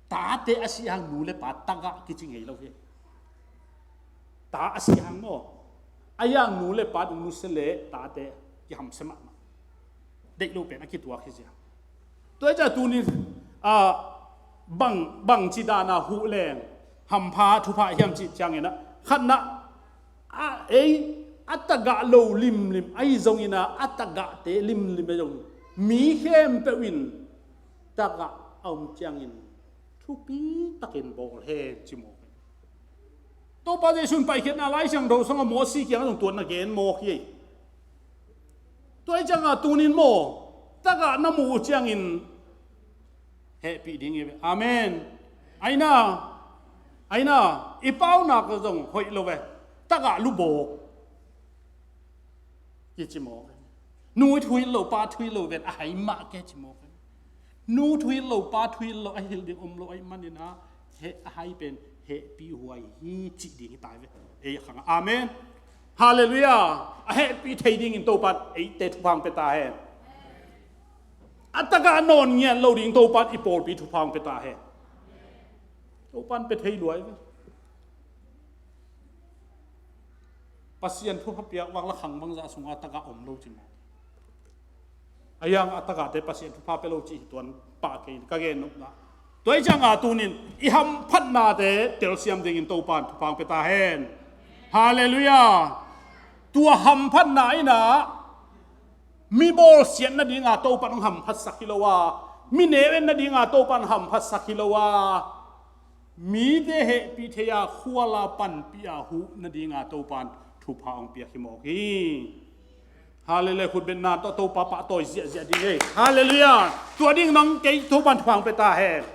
tate a si hang nu le pa tagah kici ngei lo hi. Ta a si hang maw, a yang nu le pa dong nusia le tate kihamsia mahmah. Deih lo pen a kituak hi zia. Tua hi ciah tunin, ah, bang, bang ci dana huh leng hampha thupha hiam cih ciangin ah, khatna, a ei a tagah lo limlim ahi zongin ah, a tagahte limlim ahi zong mi khempeuh in tagah a om ciangin thupi takin bawl hen ci mawk. Topa Jesu in Paikhiatna Lai Siangtho sungah Mosi kiangah zong tua na gen mawk hi. Tua hi cianga tunin maw, tagah na muh uh ciangin hehpih ding hi ve. Amen. Aina, aina, i paunak zong hoih lo ve. Tagah lubawk kici mawk. Nu thuhilh lo, pa thuhilh lo ven a hai mah kei ci mawk. Nu thuhilh lo, pa thuhilh lo a hilh ding om lo ahih manin ah, heh a hai pen hehpih huai hi cih ding hi tai ve. Ei a khang ah. Amen. Halleluiah. A hehpih thei dingin Topan eite thupha hong pia ta hen. A tagah nawn ngiat lo ding Topan i pawlpi thupha hong pia ta hen. Topan pia thei luai ve. Pasian thupha piak vang la khang bangzah sungah tagah om lo ci mawk. A yang a tagahte Pasian thupha pia lo cih hi tuan pah kei in ka gen nopna. Tua hi cianga tunin i hamphatnate telsiam dingin Topan thupha hong pia ta hen. Halleluiah. Tua hamphatna inah mi bawlsiat nadinga Topan hong hamphatsak hi lo a, mi neu en nadinga Topan hamphatsak hi lo a, mite hehpih thei-a khuala panpih a huh nadinga Topan thupha hong piak hi mawk hi. Halleluiah. Khutbetna tawh Topa pahtawi ziahziah ding hi. Halleluiah. Tua ding nang kei Topan thupha hong pia ta hen.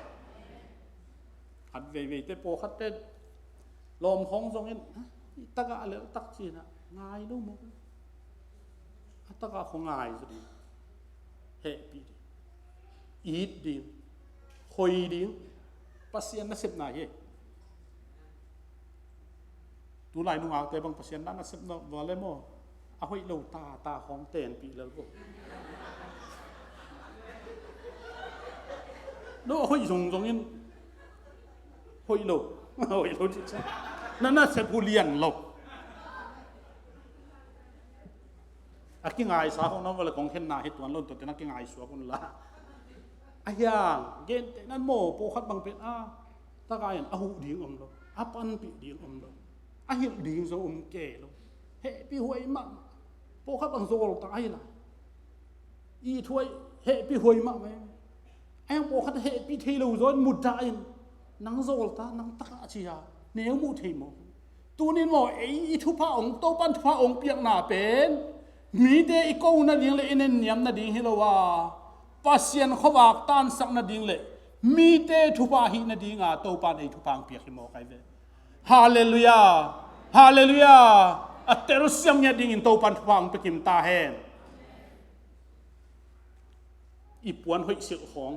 Khat veiveite pawlkhatte lawm khawng zongin, "Hih tagah leltak," ci-inah ngai lo maw? A tagah khawng ngai zaw ding. Hehpih ding, it ding, khoi ding. Pasian nasepna hi. Tulai nungakte bang Pasian na nasepna vale maw? A hoih lo tata khawng tenpih lel vo. No a hoih zongzongin hoih lo. Hoih lo cih ciang na nasep uh lian lo. A kingaisa khawng na vale kong khenna hi tuan lo, tuate na kingaisuak un la. A hiang gentehnan maw, pawlkhat bang pen a tagah in a huh ding om lo, a panpih ding om lo, a hilh ding zo om kei lo. Hehpih huai mahmah. Pawlkhat bang zawlta ahi la, it huai, hehpih huai mahmah. A hiang pawlkhat hehpih thei lo zaw in mudah in, nang zawlta, nang tagah ci-a neu muh thei maw? Tunin maw, ei i thupha hong, Topan thupha hong piakna pen mite i ko nading le i nenniam nading hi lo a, Pasian khuavak tansak nading le mite thupha hih nadinga Topan ei thupha hong piak hi mawk ahi ve. Halleluiah. Halleluiah. A telsiam ngiat dingin Topan thupha hong pia kim ta hen. I puan hoih silh khawng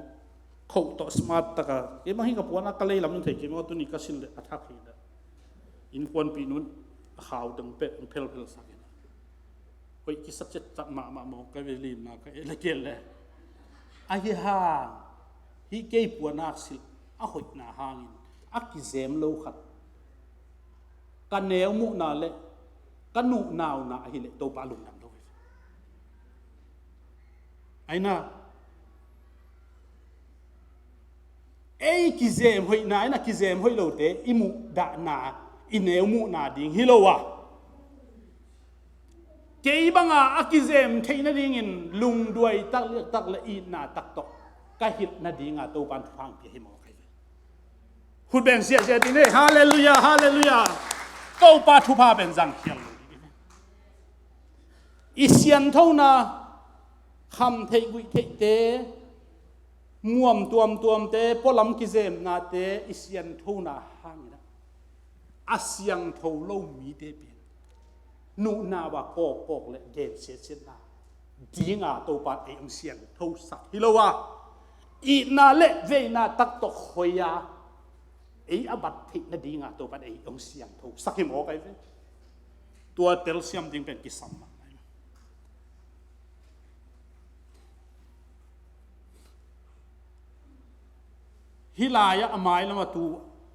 khoh tawh smart taka, kei bang hi ka puan a ka lei lam in thei kei maw, tuni ka sin le a thak hi dah. Innkuanpih nun a khau dang pet hong phelphel sak in. Hoih kisa cetcat mahmah maw, ka ve limna ka eh le kel le. Ahi hang hih kei puan a silh a hoihna hangin a kizem lo khat ka neu muhna le ka nuhnauna ahileh Topa lungdam lo hi. Aina, ei kizem hoihna in a kizem hoih lote i muhdahna, i neu muhna ding hi lo a, kei banga a kizem theih nadingin lungduai taktak le itna tak tawh ka hilh nadinga Topan thupha hong pia hi mawk ahi ve. Khut beng siahsiah ding hi. Halleluiah, halleluiah. Topa thupha pen zangkhial lo ding hi. I sianthona, kham theih guih theihte, muam tuamtuamte, pualam kizemnate i sianthona hangin a siangtho lo mite pen nuhna va kawkkawk le gensiatsiatna dinga Topan ei hong siangthosak hi lo a, itna le veina tak tawh khoi a ei a bat theih nadinga Topan ei hong siangthosak hi mawk ahi ve. Tua telsiam ding pen kisam mahmah. Hih lai-ah a mai lamah tu,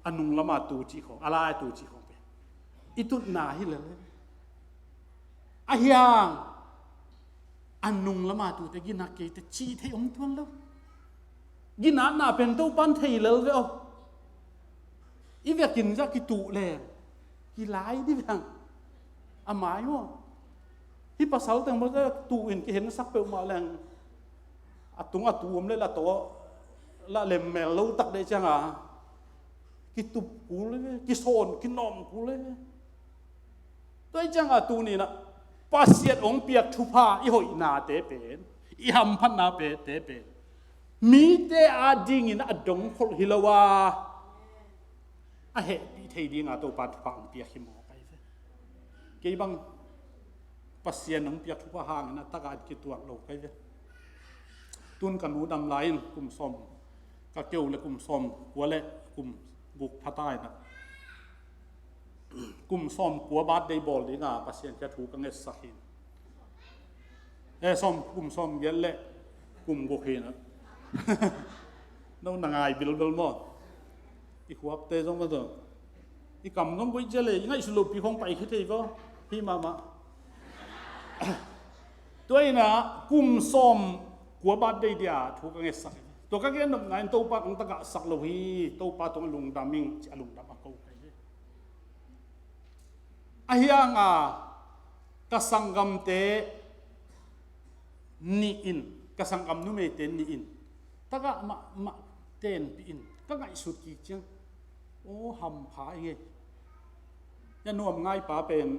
a nung lamah tu cih khawng, a lai-ah tu cih khawng pen i tutna hi lel. A hiang a nung lamah tute ginat keite cih theih om tuan lo. Ginatna pen Topan thei lel ve aw. I vekin zah kituh leng kilai dih veng. A mai maw? Hih pasal teng maw, tuh in kihensak peuhmah leng a tung a tu om le la tawh la lemmel lo tak deh cianga kitup kul le ve, kisawn kinawm kul le ve. Tua hi cianga tuninah Pasian hong piak thupha i hoihnate pen, i hamphatna pete pen mite adingin a dongkholh hi lo a, a hehpih thei dinga Topa thupha hong piak hi mawk ahi ve. Kei bang Pasian hong piak thupha hangin a taka in kituak lo kai ve. Tun ka nu dam lai-in kum sawm, ka keu le kum sawm kua le kum guk phata inah kum sawm kua birthday bawl dinga Pasian kia thu ka ngetsak hi. Eh, sawm, kum sawm giat le kum guk hi na. No na ngai bilbil maw? I khuakte zong maw zong, i kam zong koih cia le i ngaihsut lopi khong pai khia thei vaw. Hi mahmah. Tua ina kum sawm kua birthday dia thu ka ngetsak hi. Tua ka gen nopna in Topa kong tagah sak lo hi, Topa tawh a lungdam ing ci a lungdam a ko ka hi. Ahi hanga ka sanggamte nih in, ka sanggam numeite nih in tagah mahmah tenpih in ka ngaihsut kik ciang, aw, hampha ing ei. A nuam ngaipa pen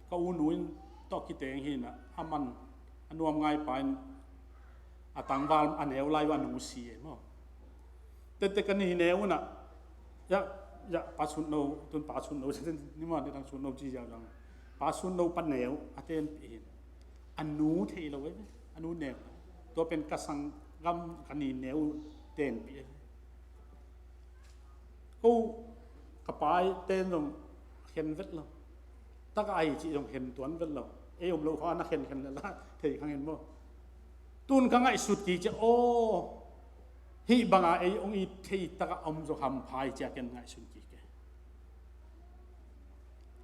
ka unu in tawh kiteng hi inah, a man a nuam ngaipa in a tangval a neu lai uh a nu si e maw. Tette ka ni hi neu unah, ya, ya, pa Sutno, tun pa Sutno ni maw, ni dang Sutno ci ziau zang, pa Sutno pa neu a tenpih hi. A nu thei lo e, a nu neu. Tua pen ka sanggam ka ni neu tenpih e. Ko ka paite zong khen vet lo. Taka ahi cih zong khen tuan vet lo. Ei om lo kha na khen khen le la thei khang in maw. Tun ka ngaihsut kik ciah, aw, hih banga ei ong it thei taka om zong hampha hi ciah ken ngaihsun kik e.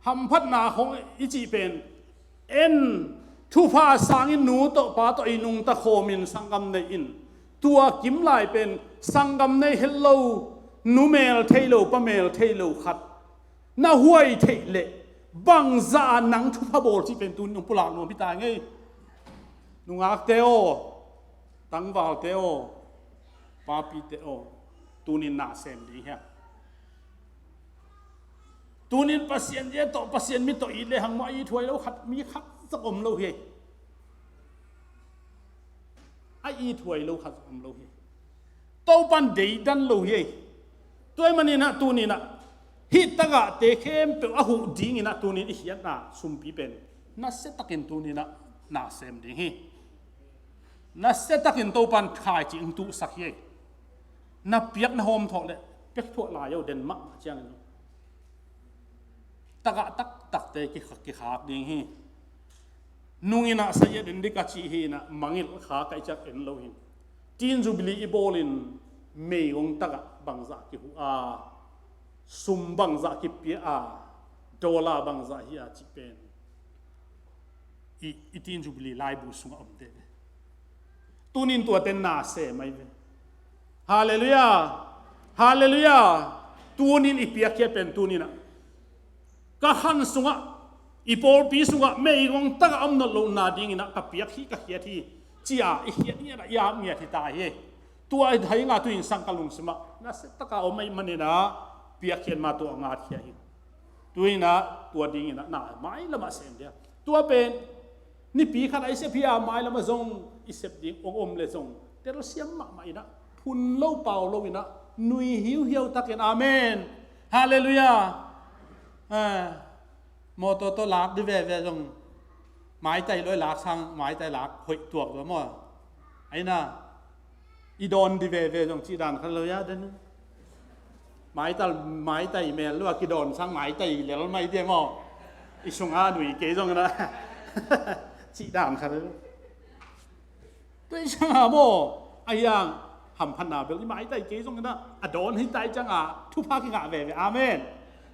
Hamphatna khong i cih pen en, thupha sangin nu tawh pa tawh i nungta khawmin sanggam nei in, tua kim lai pen sanggam nei het lo, nu mel thei lo, pa mel thei lo khat na huai theih leh bangzah a nang thupha bawl cih pen tunin ong pulak nuam hi ta ngei. Nungakte aw, tangvalte aw, papite aw, tunin na sem ding hiam? Tunin Pasian zia tawh, Pasian mi tawh it le hang maw, a it huai lo khat, mi khat zong om lo hi. A it huai lo khat zong om lo hi. Topan deidan lo hi. Tua ahih maninah tuninah hih tagahte khempeuh a huh dinginah tunin i khiatna sumpi pen nasiatakin tuninah na sem ding hi. Nasiatakin Topan khaici hong tuhsak hi. Na piak na hawm thawh le pek thuah lai o, den mahmah ciangin tagah taktakte kikhak, kikhak ding hi. Nunginah sa-iat en ding ka cih hi inah mangngilh kha ka i ciak en lo hi. Teen Jubilee i bawlin meigong tagah bangzah kihuh a, sum bangzah kipia a, dollar bangzah hi a cih pen i, i Teen Jubilee laibu sungah om teh ve. Tunin tuate na sem ai ve. Halleluiah. Halleluiah. Tunin i piakkhiat pen tuninah ka khan sungah, i pawlpi sungah meigong tagah om nawn lohna dinginah ka piak hi, ka khiat hi, ci-a i khiat ngiatah i ap ngiat hi ta hi. Tua hi nga tuin sang ka lungsimah nasiataka om ahih maninah piakkhiat ma tua a ngatkhia hi. Tuinah tua dinginah na mailamah sem dia. Tua pen nipi khat a i sep hi a, mailamah zong i sep ding ong om le zong telsiam mahmah inah phun lo pau lo inah nui hiuhiau takin. Amen. Halleluiah. Eh, mawtaw tawh lak ding veve zong maitai loi lak sang, maitai lak hoih tuak zua maw? Aina i dawn ding veve zong cih dan khat lo ia den. Maital, maitai mel lua kidawn sang maitai lel mai dia maw? I sunga nui kei zong na cih dan khat lo. Tua i cianga maw, a hiang hamphatna bel i maitai kei zong inah a dawn hi ta i cianga thupha kingah veve. Amen.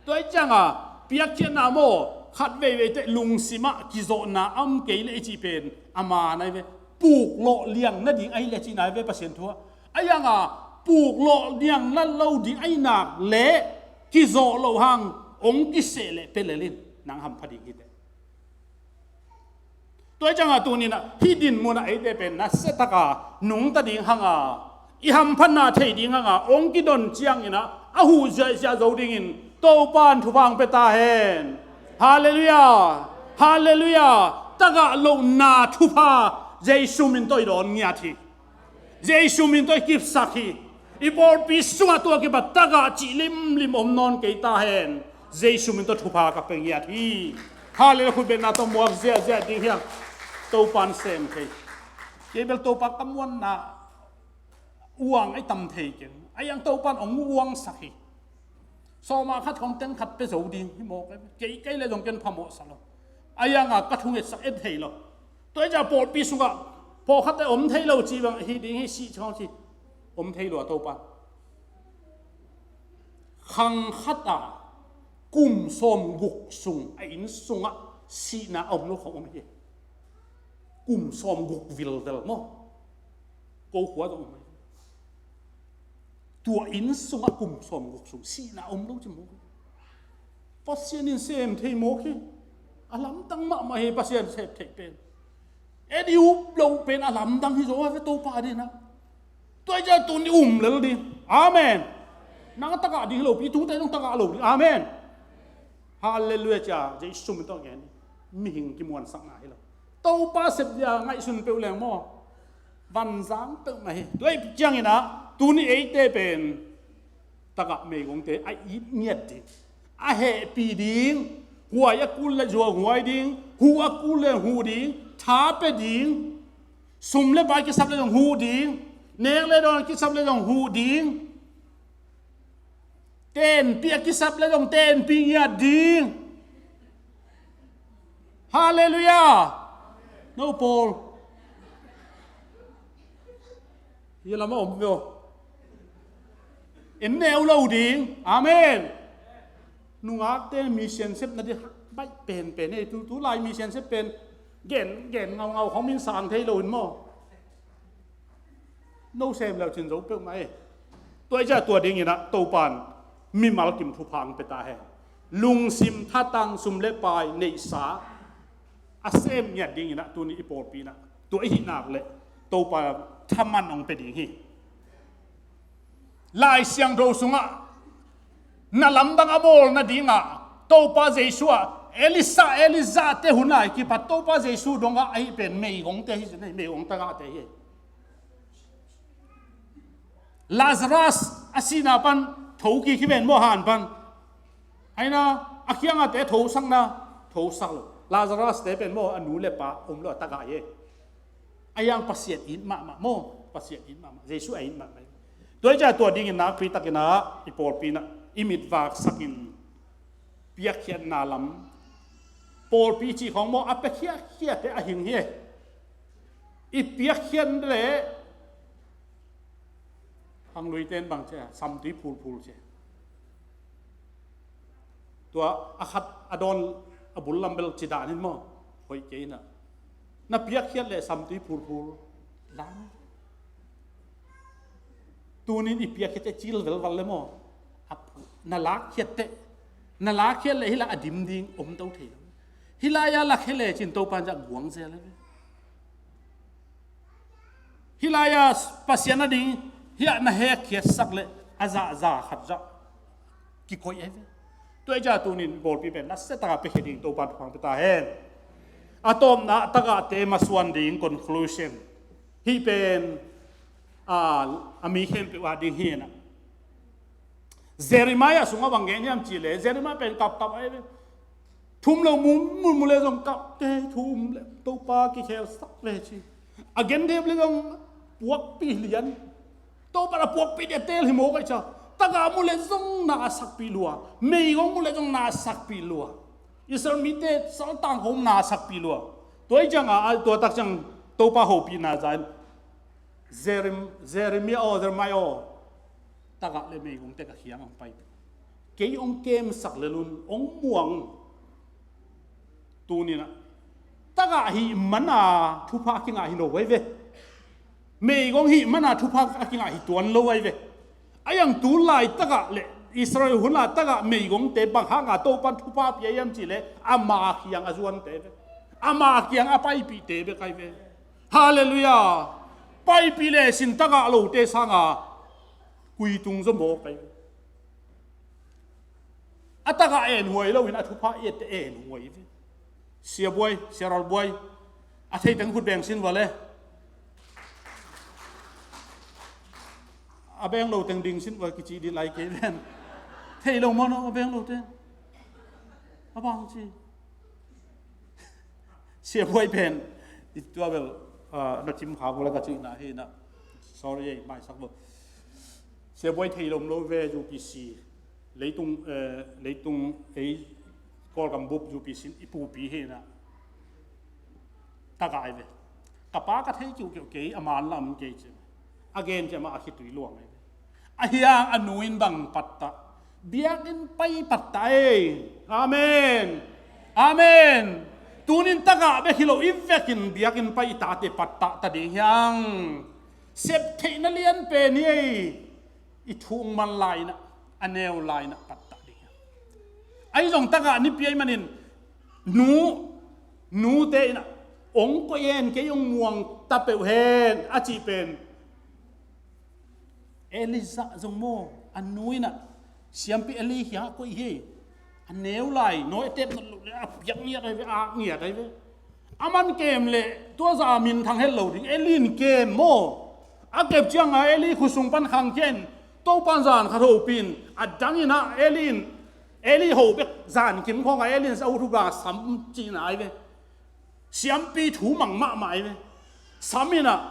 Tua i cianga piakkhiatna maw, khat veivei teh lungsimah kizawhna a om kei leh i cih pen a man ai ve. Puklawh liang nading ahi le cihna ai ve Pasian thu ah. A hianga puklawh liang na lo ding ahi nak leh kizawh loh hang ong kiseh leh pelel in nang hampha ding hi teh. Tua i cianga tuninah hih dinmunah eite pen nasiataka nungta ding hanga i hamphatna thei ding hanga ong kidon cianginah a huh ziahziah zo dingin Topan thupha hong pia ta hen. Halleluiah. Halleluiah. Tagah lohna thupha Jesu min tawh i dawn ngiat hi. Jesu min tawh i kipsak hi. I pawlpi sungah tua kipat tagah cih limlim om nawn kei ta hen. Jesu min tawh thupha ka pia ngiat hi. Halleluiah. Khutbetna tawh muak ziahziah ding hiam? Topan sem thei. Kei bel Topa ka muanna uang ai tam thei keng. A hiang Topan ong uangsak hi. Sawma khat khong teng khat pia zo ding hi mawk em. Kei kei le zong ken phamawhsa lo. A hianga ka thungetsak en thei lo. Tua i ciah pawlpi sungah pawlkhatte om thei lo ci bang hi ding hi, sih khong ci om thei lo a Topa. Khang khata kum sawm guk sung a inn sungah sihna a om lo khong om hi. Kum sawm guk vilvel maw? Ko khua zong om hi. Tua inn sungah kum sawmguk sung sihna om lo ci mawk hi. Pasian in sem thei mawk hi. A lamdang mahmah hi Pasian sem thei pen. Edi up loh pen a lamdang hi zaw a ve Topa dinah. Tua i ciah tuni um lel ding. Amen. Nang a tagah ding hi lopi tute nang tagah lo ding. Amen. Halleluia cia Jesu min tawh gen. Mihing kimuansakna hi lo. Topa sep dia ngaihsun peuh leng maw. Vanzang peuhmah hi. Tua i cianginah tuni eite pen tagah meigongte a it ngiat ding, a hehpih ding, huai a kul le zuau huai ding, hu a kul le hu ding, tha pe ding, sum le pai kisap le zong hu ding, nek le dawn kisap le zong hu ding, tenpih a kisap le zong tenpih ngiat ding. Halleluia. No Paul. Hi lam a om veo. En neu lo ding. Amen. Nungakte mi siansep na di hak baih penpen ei tu tu lai mi siansep pen gen gen ngau ngau khong min sang thei lo in maw? No sem leu cin zo peuhmah ei. Tua i ciah tua dinginah Topan mimal kim thupha ang pia ta hen. Lungsim thatang sum le pai neihsa a sem ngiat dinginah tuni i pawlpi inah tua i hihnak le Topa thaman hong pia ding hi. Lai Siangtho sungah na lamdang a bawl nadingah Topa Jesu ah Elisa Elisa te hun lai kipat Topa Jesu dongah ahi pen meigongte hi, meigong tagahte hi. Lazarus a sihna pan tho kik hi ven maw han pan. Aina a khiangate thosakna thosak lo. Lazarus te pen maw a nu le pa om lo a tagah hi. A yang Pasian it mahmah maw. Pasian it mahmah. Jesu a it mahmah. Tua i ciah tua dingin nakpi takinah i pawlpi inah i mit vaksakin piakkhiatna lam pawlpi cih khawng maw a piakkhiatkhiatte a hing hi. I piakkhiat leh hang luite in bang cia samtui phulphul cia. Tua a khat a dawn a bul lam bel ci dan in maw hoih kei inah na piakkhiat leh samtui phulphul lam. Tunin i piakkhiatte cil velval le maw? A phu-, na lakkhiatte na lakkhiat leh hila a dim ding om to thei lo. Hila ia lakkhiat leh cin Topan zah guang zel le ve. Hih lai-a Pasian a ding hiah na hekkhiatsak leh a zahza khat zah kikoih ahi ve. Tua hi ciah tunin bawlpi pen nasia taka piakhia ding Topa thupha pia ta hen. A tawpna tagahte masuan ding conclusion hih pen a mi khempeuh a ding hi na. Jeremiah sungah bang gen hiam cihleh Jeremiah pen kapkap ahi ve. Thum lo mu, mu, mu le zong kap te, thum le Topa kikhelsak ve ci. A gen dep le zong puakpi lian. Topa na puakpi dia tel hi mawk ahi ca. Taga mu le zong na a sakpi lua. Meigong mu le zong na a sakpi lua. Israel mite saltang hom na a sakpi lua. Tua hi cianga a tua tak ciang Topa hopihna zain Jerem-, Jeremiah aw, Jeremiah aw, tagah le meigongte ka khiang ang pai. Kei ong kemsak le lun ong muang. Tuninah tagah hih mana thupha kingah hi lo ai ve. Meigong hih mana thupha a kingah hi tuan lo ai ve. A yang tu lai tagah le Israel hun lai tagah meigongte bang hanga Topan thupha pia hiam cihleh ama khiang a zuante ve. Ama khiang a paipihte ve kai ve. Halleluiah. Paipih le sin tagah lote sanga kuitung zaw mawk ahi ve. A tagah enhuai loin a thupha ette enhuai ve. Sia buai, sia ral buai. A theiteng khut beng sin vale. A beng lo teng ding sin vale kici di lai kei ven. Thei lo mawnaw a beng lo teng. A bang ci. Sia buai pen i tua bel na cim kha vula ka cihna hi na. Sorry ei maisak lo. Sia buai thei lom lo ve U P C. Leitung, leitung ei Kawlgam bup U P C in i pupi hi na. Tagai ve. Ka pa ka thei kiukiu kei a man lam kei ci. A gen ci ama a khitui luang ei ve. A hiang a nu in bang pattah. Biakinn pai pattah ei. Amen. Amen. Tunin tagah bek hi lo i vekin biakinn pai i tate pattah ta ding hiang. Sep theihna lian pen hi ei. i thuk man lai-in ah, a neu lai-in ah pattah ding hi. Ahi zong tagah nipi ahih manin nu, nute in ah, "Ong koih hen, kei ong muang ta peuh hen," a cih pen Elijah zong maw, a nu in ah siampi Eli kiangah koih hi. A neu lai, nawi a tep nawn loh leh a piak ngiat ahi ve, a ak ngiat ahi ve. A man kem leh tua zah a minthang het lo ding. Eli in kem maw. A kep ciangah Eli khut sung pan khang khia in, Topa'n zan khat hopih in, a dang in ah Eli in, Eli ho bek zan kim khawngah Eli in a ut uh bang sam cihna ahi ve. Siampi thu mang mahmah ahi ve. Sam in ah,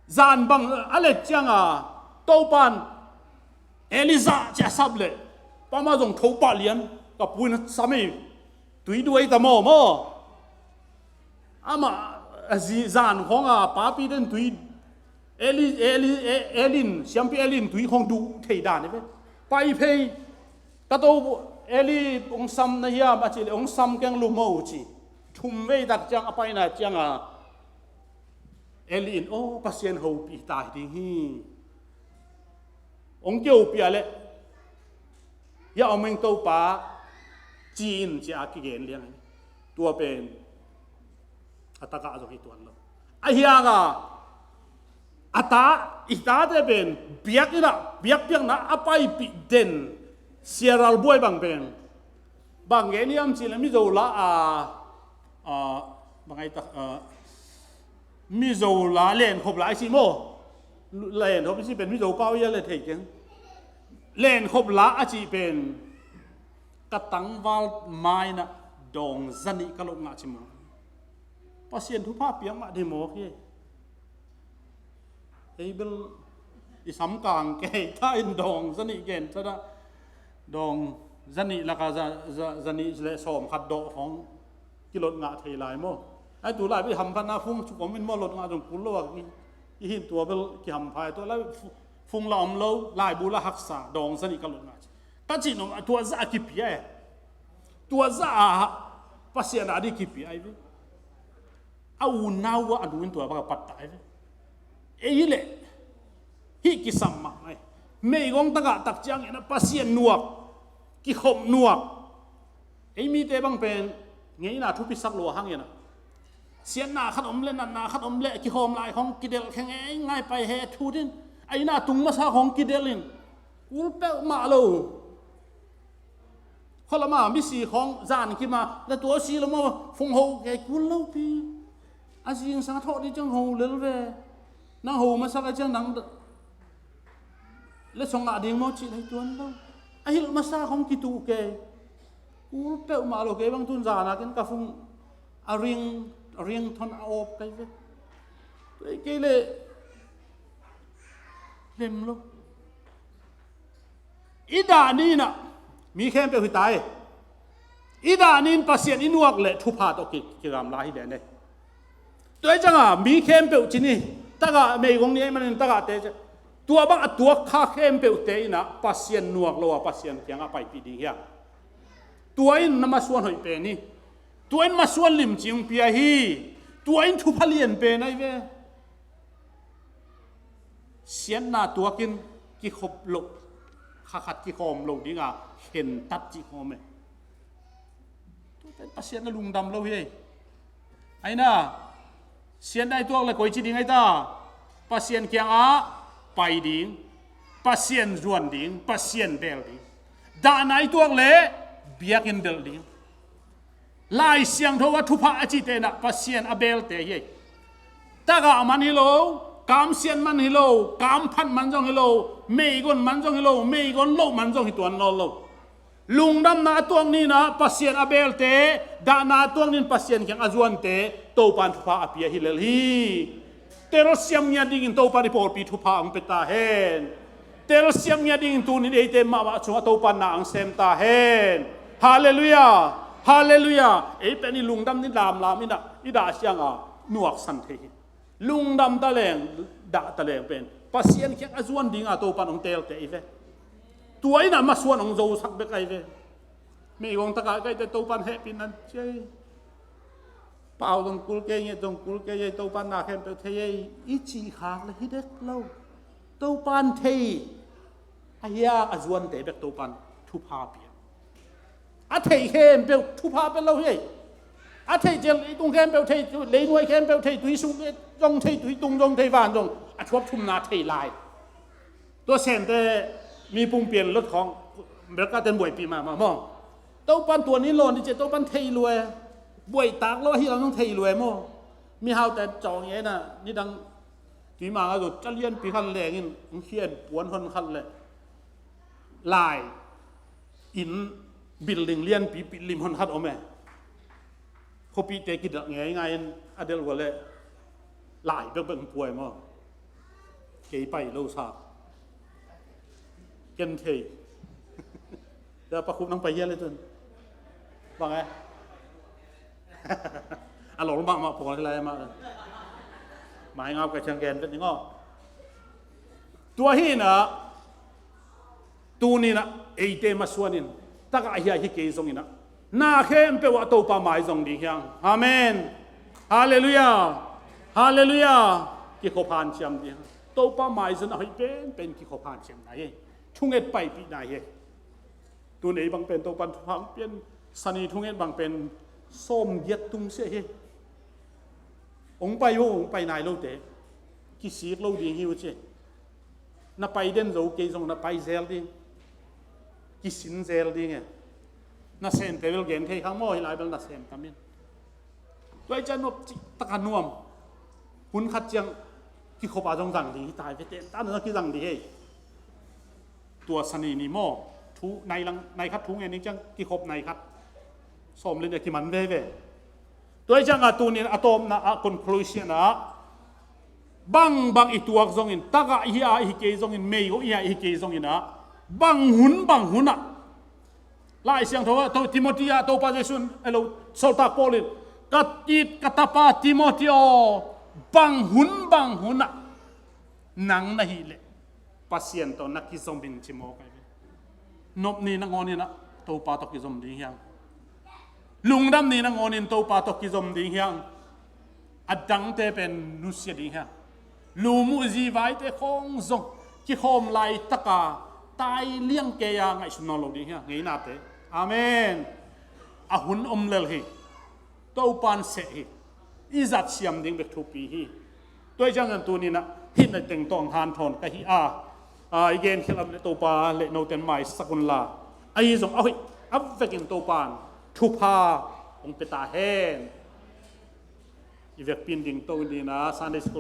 zan bang a let ciangah Topa'n Elijah ci a sap leh, "Pa mah zong tho pah lian, ka pu in a sam ei, tui duai ta maw," maw. Amah a zi zan khawngah papi den tui, Eli, Eli, E-, Eli in, siampi Eli in tui khawng duh thei dan hi ve. "Pai phei, ka to Eli ong sam na hiam?" a cih leh, "Ong sam keng, lum o," ci. Thum vei tak ciang a paina ciangah Eli in, "Aw, Pasian hopih ta hi ding hi. Ong kihopih a leh, hiah om ing Topa," ci-in ci a kigen liang hi. Tua pen a tagah zong hi tuan lo. A hiangah a ta, i tate pen biakinn ah, biakpiakna a paipih den, siaral buai bang pen bang gen hiam cih leh Mizo la a, a, bang ai tak, a, Mizo la lenkhop la i cih maw. Lenkhop i cih pen Mizo pau i a le thei keng. Lenkhop la a cih pen ka tangval mai-in ah dawng zanih ka loh ngah ci maw. Pasian thupha piak mah dei mawk hi. Ei bel i samkang kei ta in dawng zanih gen ta dah. Dawng zanih lakah za, za, zanih le sawm khat dawh khawng kilot ngah thei lai maw. Ai tu lai bel i hamphatna fung cu kom in maw, lot ngah zong kul lo a, i, i hin tua bel kihampha, tua lai fu-, fung la om lo, laibu la haksa, dawng zanih ka lot ngah ci. Ka cih nop a tua zah a kipia e. Tua zah a Pasian a dih kipia ahi ve. A unau ah a nu in tua bang a pattah ahi ve. Ei hi leh hih kisam mahmah hi. Meigong tagah tak ciangin ah Pasian nuak, kikhop nuak. Ei mite bang pen ngeina thupisak lo a hangin ah, siatna khat om leh, natna khat om leh, kikhawm lai khawng kidelh khe ngeingai, pai he thut in, a inn a tung masa khawng kidelh in, kul peuhmah lo. Khualama misi khawng zan kim a, na tua si lo maw, fung ho kei, kul lopi. A zingsang a thawh dih ciang ho lel ve. Nang ho masak a ciang nang le song ngah ding maw cih lei tuan lo. A hilh masa khawng kituh kei. Kul peuhmah lo, kei bang tun zan a ken ka fung a ring, a ringtone a awp kei ve. Tua kei leh lem lo. I dah ni-in ah mi khempeuh hi ta e. I dah ni-in Pasian i nuak leh thupha tawh ki, kigamla hi lian e. Tua hi ciangah mi khempeuh ci ni, tagah meigong ni ahih manin tagahte ci. Tua bang a tuak kha khempeuhte in ah Pasian nuak lo a Pasian kiangah paipih ding hi hang. Tua in na masuan hoih pen hi. Tua in masuan limci hong pia hi. Tua in thupha lian pen ahi ve. Siatna tuakin kikhop loh, kha khat kikhawm lo dinga khentat cih khawm e. Tua pen Pasian a lungdam lo hi ei. Aina, siatna i tuak le koici ding ahi ta? Pasian kiangah pai ding, Pasian zuan ding, Pasian bel ding. Dahna i tuak le biakinn belh ding. Lai Siangtho a thupha a cihte in ah Pasian a belte hi ei. Tagah man hi lo, kamsiat man hi lo, kamphat man zong hi lo, meigong man zong hi lo, meigong loh man zong hi tuan nawn lo. Lungdamna a tuak ni-in ah Pasian a belte, dahna a tuak ni-in Pasian kiang a zuante, Topa'n thupha a pia hi lel hi. Telsiam ngiat dingin Topa'n i pawlpi thupha hong pia ta hen. Telsiam ngiat dingin tuni-in eite mahmah sungah Topa'n na hong sem ta hen. Halleluiah. Halleluiah. Ei pen i lungdam ni lamlam in ah, i dah ciangah nuaksan thei hi. Lungdam ta leng, dah ta leng pen Pasian kiang a zuan dinga Topa'n hong teelte hi ve. Tua in ah masuan hong zosak bek ahi ve. Meigong tagah kaite Topa'n hehpihna ci ei. Pau zong kul kei, nget zong kul kei ei, Topa'n na khempeuh thei ei, i cih khak le hi dek lo. Topa'n thei. Ahi a, a zuante bek Topan thupha pia. A theih khempeuh thupha pia lo hi. A theih ciang leitung khempeuh thei, leinuai khempeuh thei, tui sung zong thei, tui tung zong thei, van zong a thuap thumna thei lai. Tua sente mi pumpi in lot khawng, America ten buaipih mahmah maw. Topan tua ni lawn ni cia Topan thei lua e. Buaitak lo ahi lam zong thei lua e maw. Mihaute cawng e na, nidang tuimang a zong ca lianpi khat lengin, hong khia in puan hon khat le lai in building lianpi pih lim hon khat om e. Khuapihte kidah ngeingai in a delh ua le lai bekbek hong pua e maw. Kei pai lo sa. Ken thei. Tua Pa Khup nang pai hia le tun. Bang e? A lol mahmah pawl hi lai mah. Mai ngau ka ciang gen vet ning aw. Tua hi na, tuni na, eite masuan in, taka ahi a hi kei zong ina, na khempeuh ah Topa mai zong ding hiang. Amen. Halleluiah. Halleluiah. Kikhop hanciam ding. Topa mai zong a hoih penpen kikhop hanciamna hi. Thunget paipihna hi. Tun ei bang pen Topan thupha hong pian, Sani thunget bang pen sawmgiat tung sia hi. Hong pai uh, hong pai nai lote kisik lo ding hi uh ci. Na pai den zo kei zong na pai zel ding. Kisin zel ding e. Nasem te bel gen thei kha maw, hi lai bel nasem tam in. Tua i cian nop cih taka nuam. Hun khat ciang kikhop a zong zang ding hi tai ve, ten ta na kizang ding hei. Tua Sani ni maw, thu nai lang, nai khat thu ngen ding ciang kikhop nai khat. Sawm le nih a kiman veve. Tua i ciang a tunin a tawpna a conclusion a, bang bang i tuak zongin, taka i hi a i hi kei zongin, mei go i hi a i hi kei zongin a, bang hun bang hun ah Lai Siangtho ah, to Timothy ah, Topa Jesu in, elo, Sawltak Paul in, ka it ka tapa Timothy aw, bang hun bang hun ah nang na hih leh Pasian tawh na kizom in ci mawk ahi ve. Nop ni nangawnin ah Topa tawh kizom ding hiang. Lungdam ni nangawnin Topa tawh kizom ding hiang. A dangte pen nusia ding hiang. Lumuh zivaite khawng zong kikhawm laitaka tai liang kei a ngaihsun nawn lo ding hiang, ngeinate. Amen. A hun om lel hi. Topan seh hi. I zat siam ding bek thupi hi. Tua i ciangin tuninah hih na teng tawh hanthawn ka hi a, a, i gen khialh le Topa le noten maisak unla, ahi zong a hoih a vekin Topan thupha hong pia ta hen. I vekpi in dingto in dina Sunday School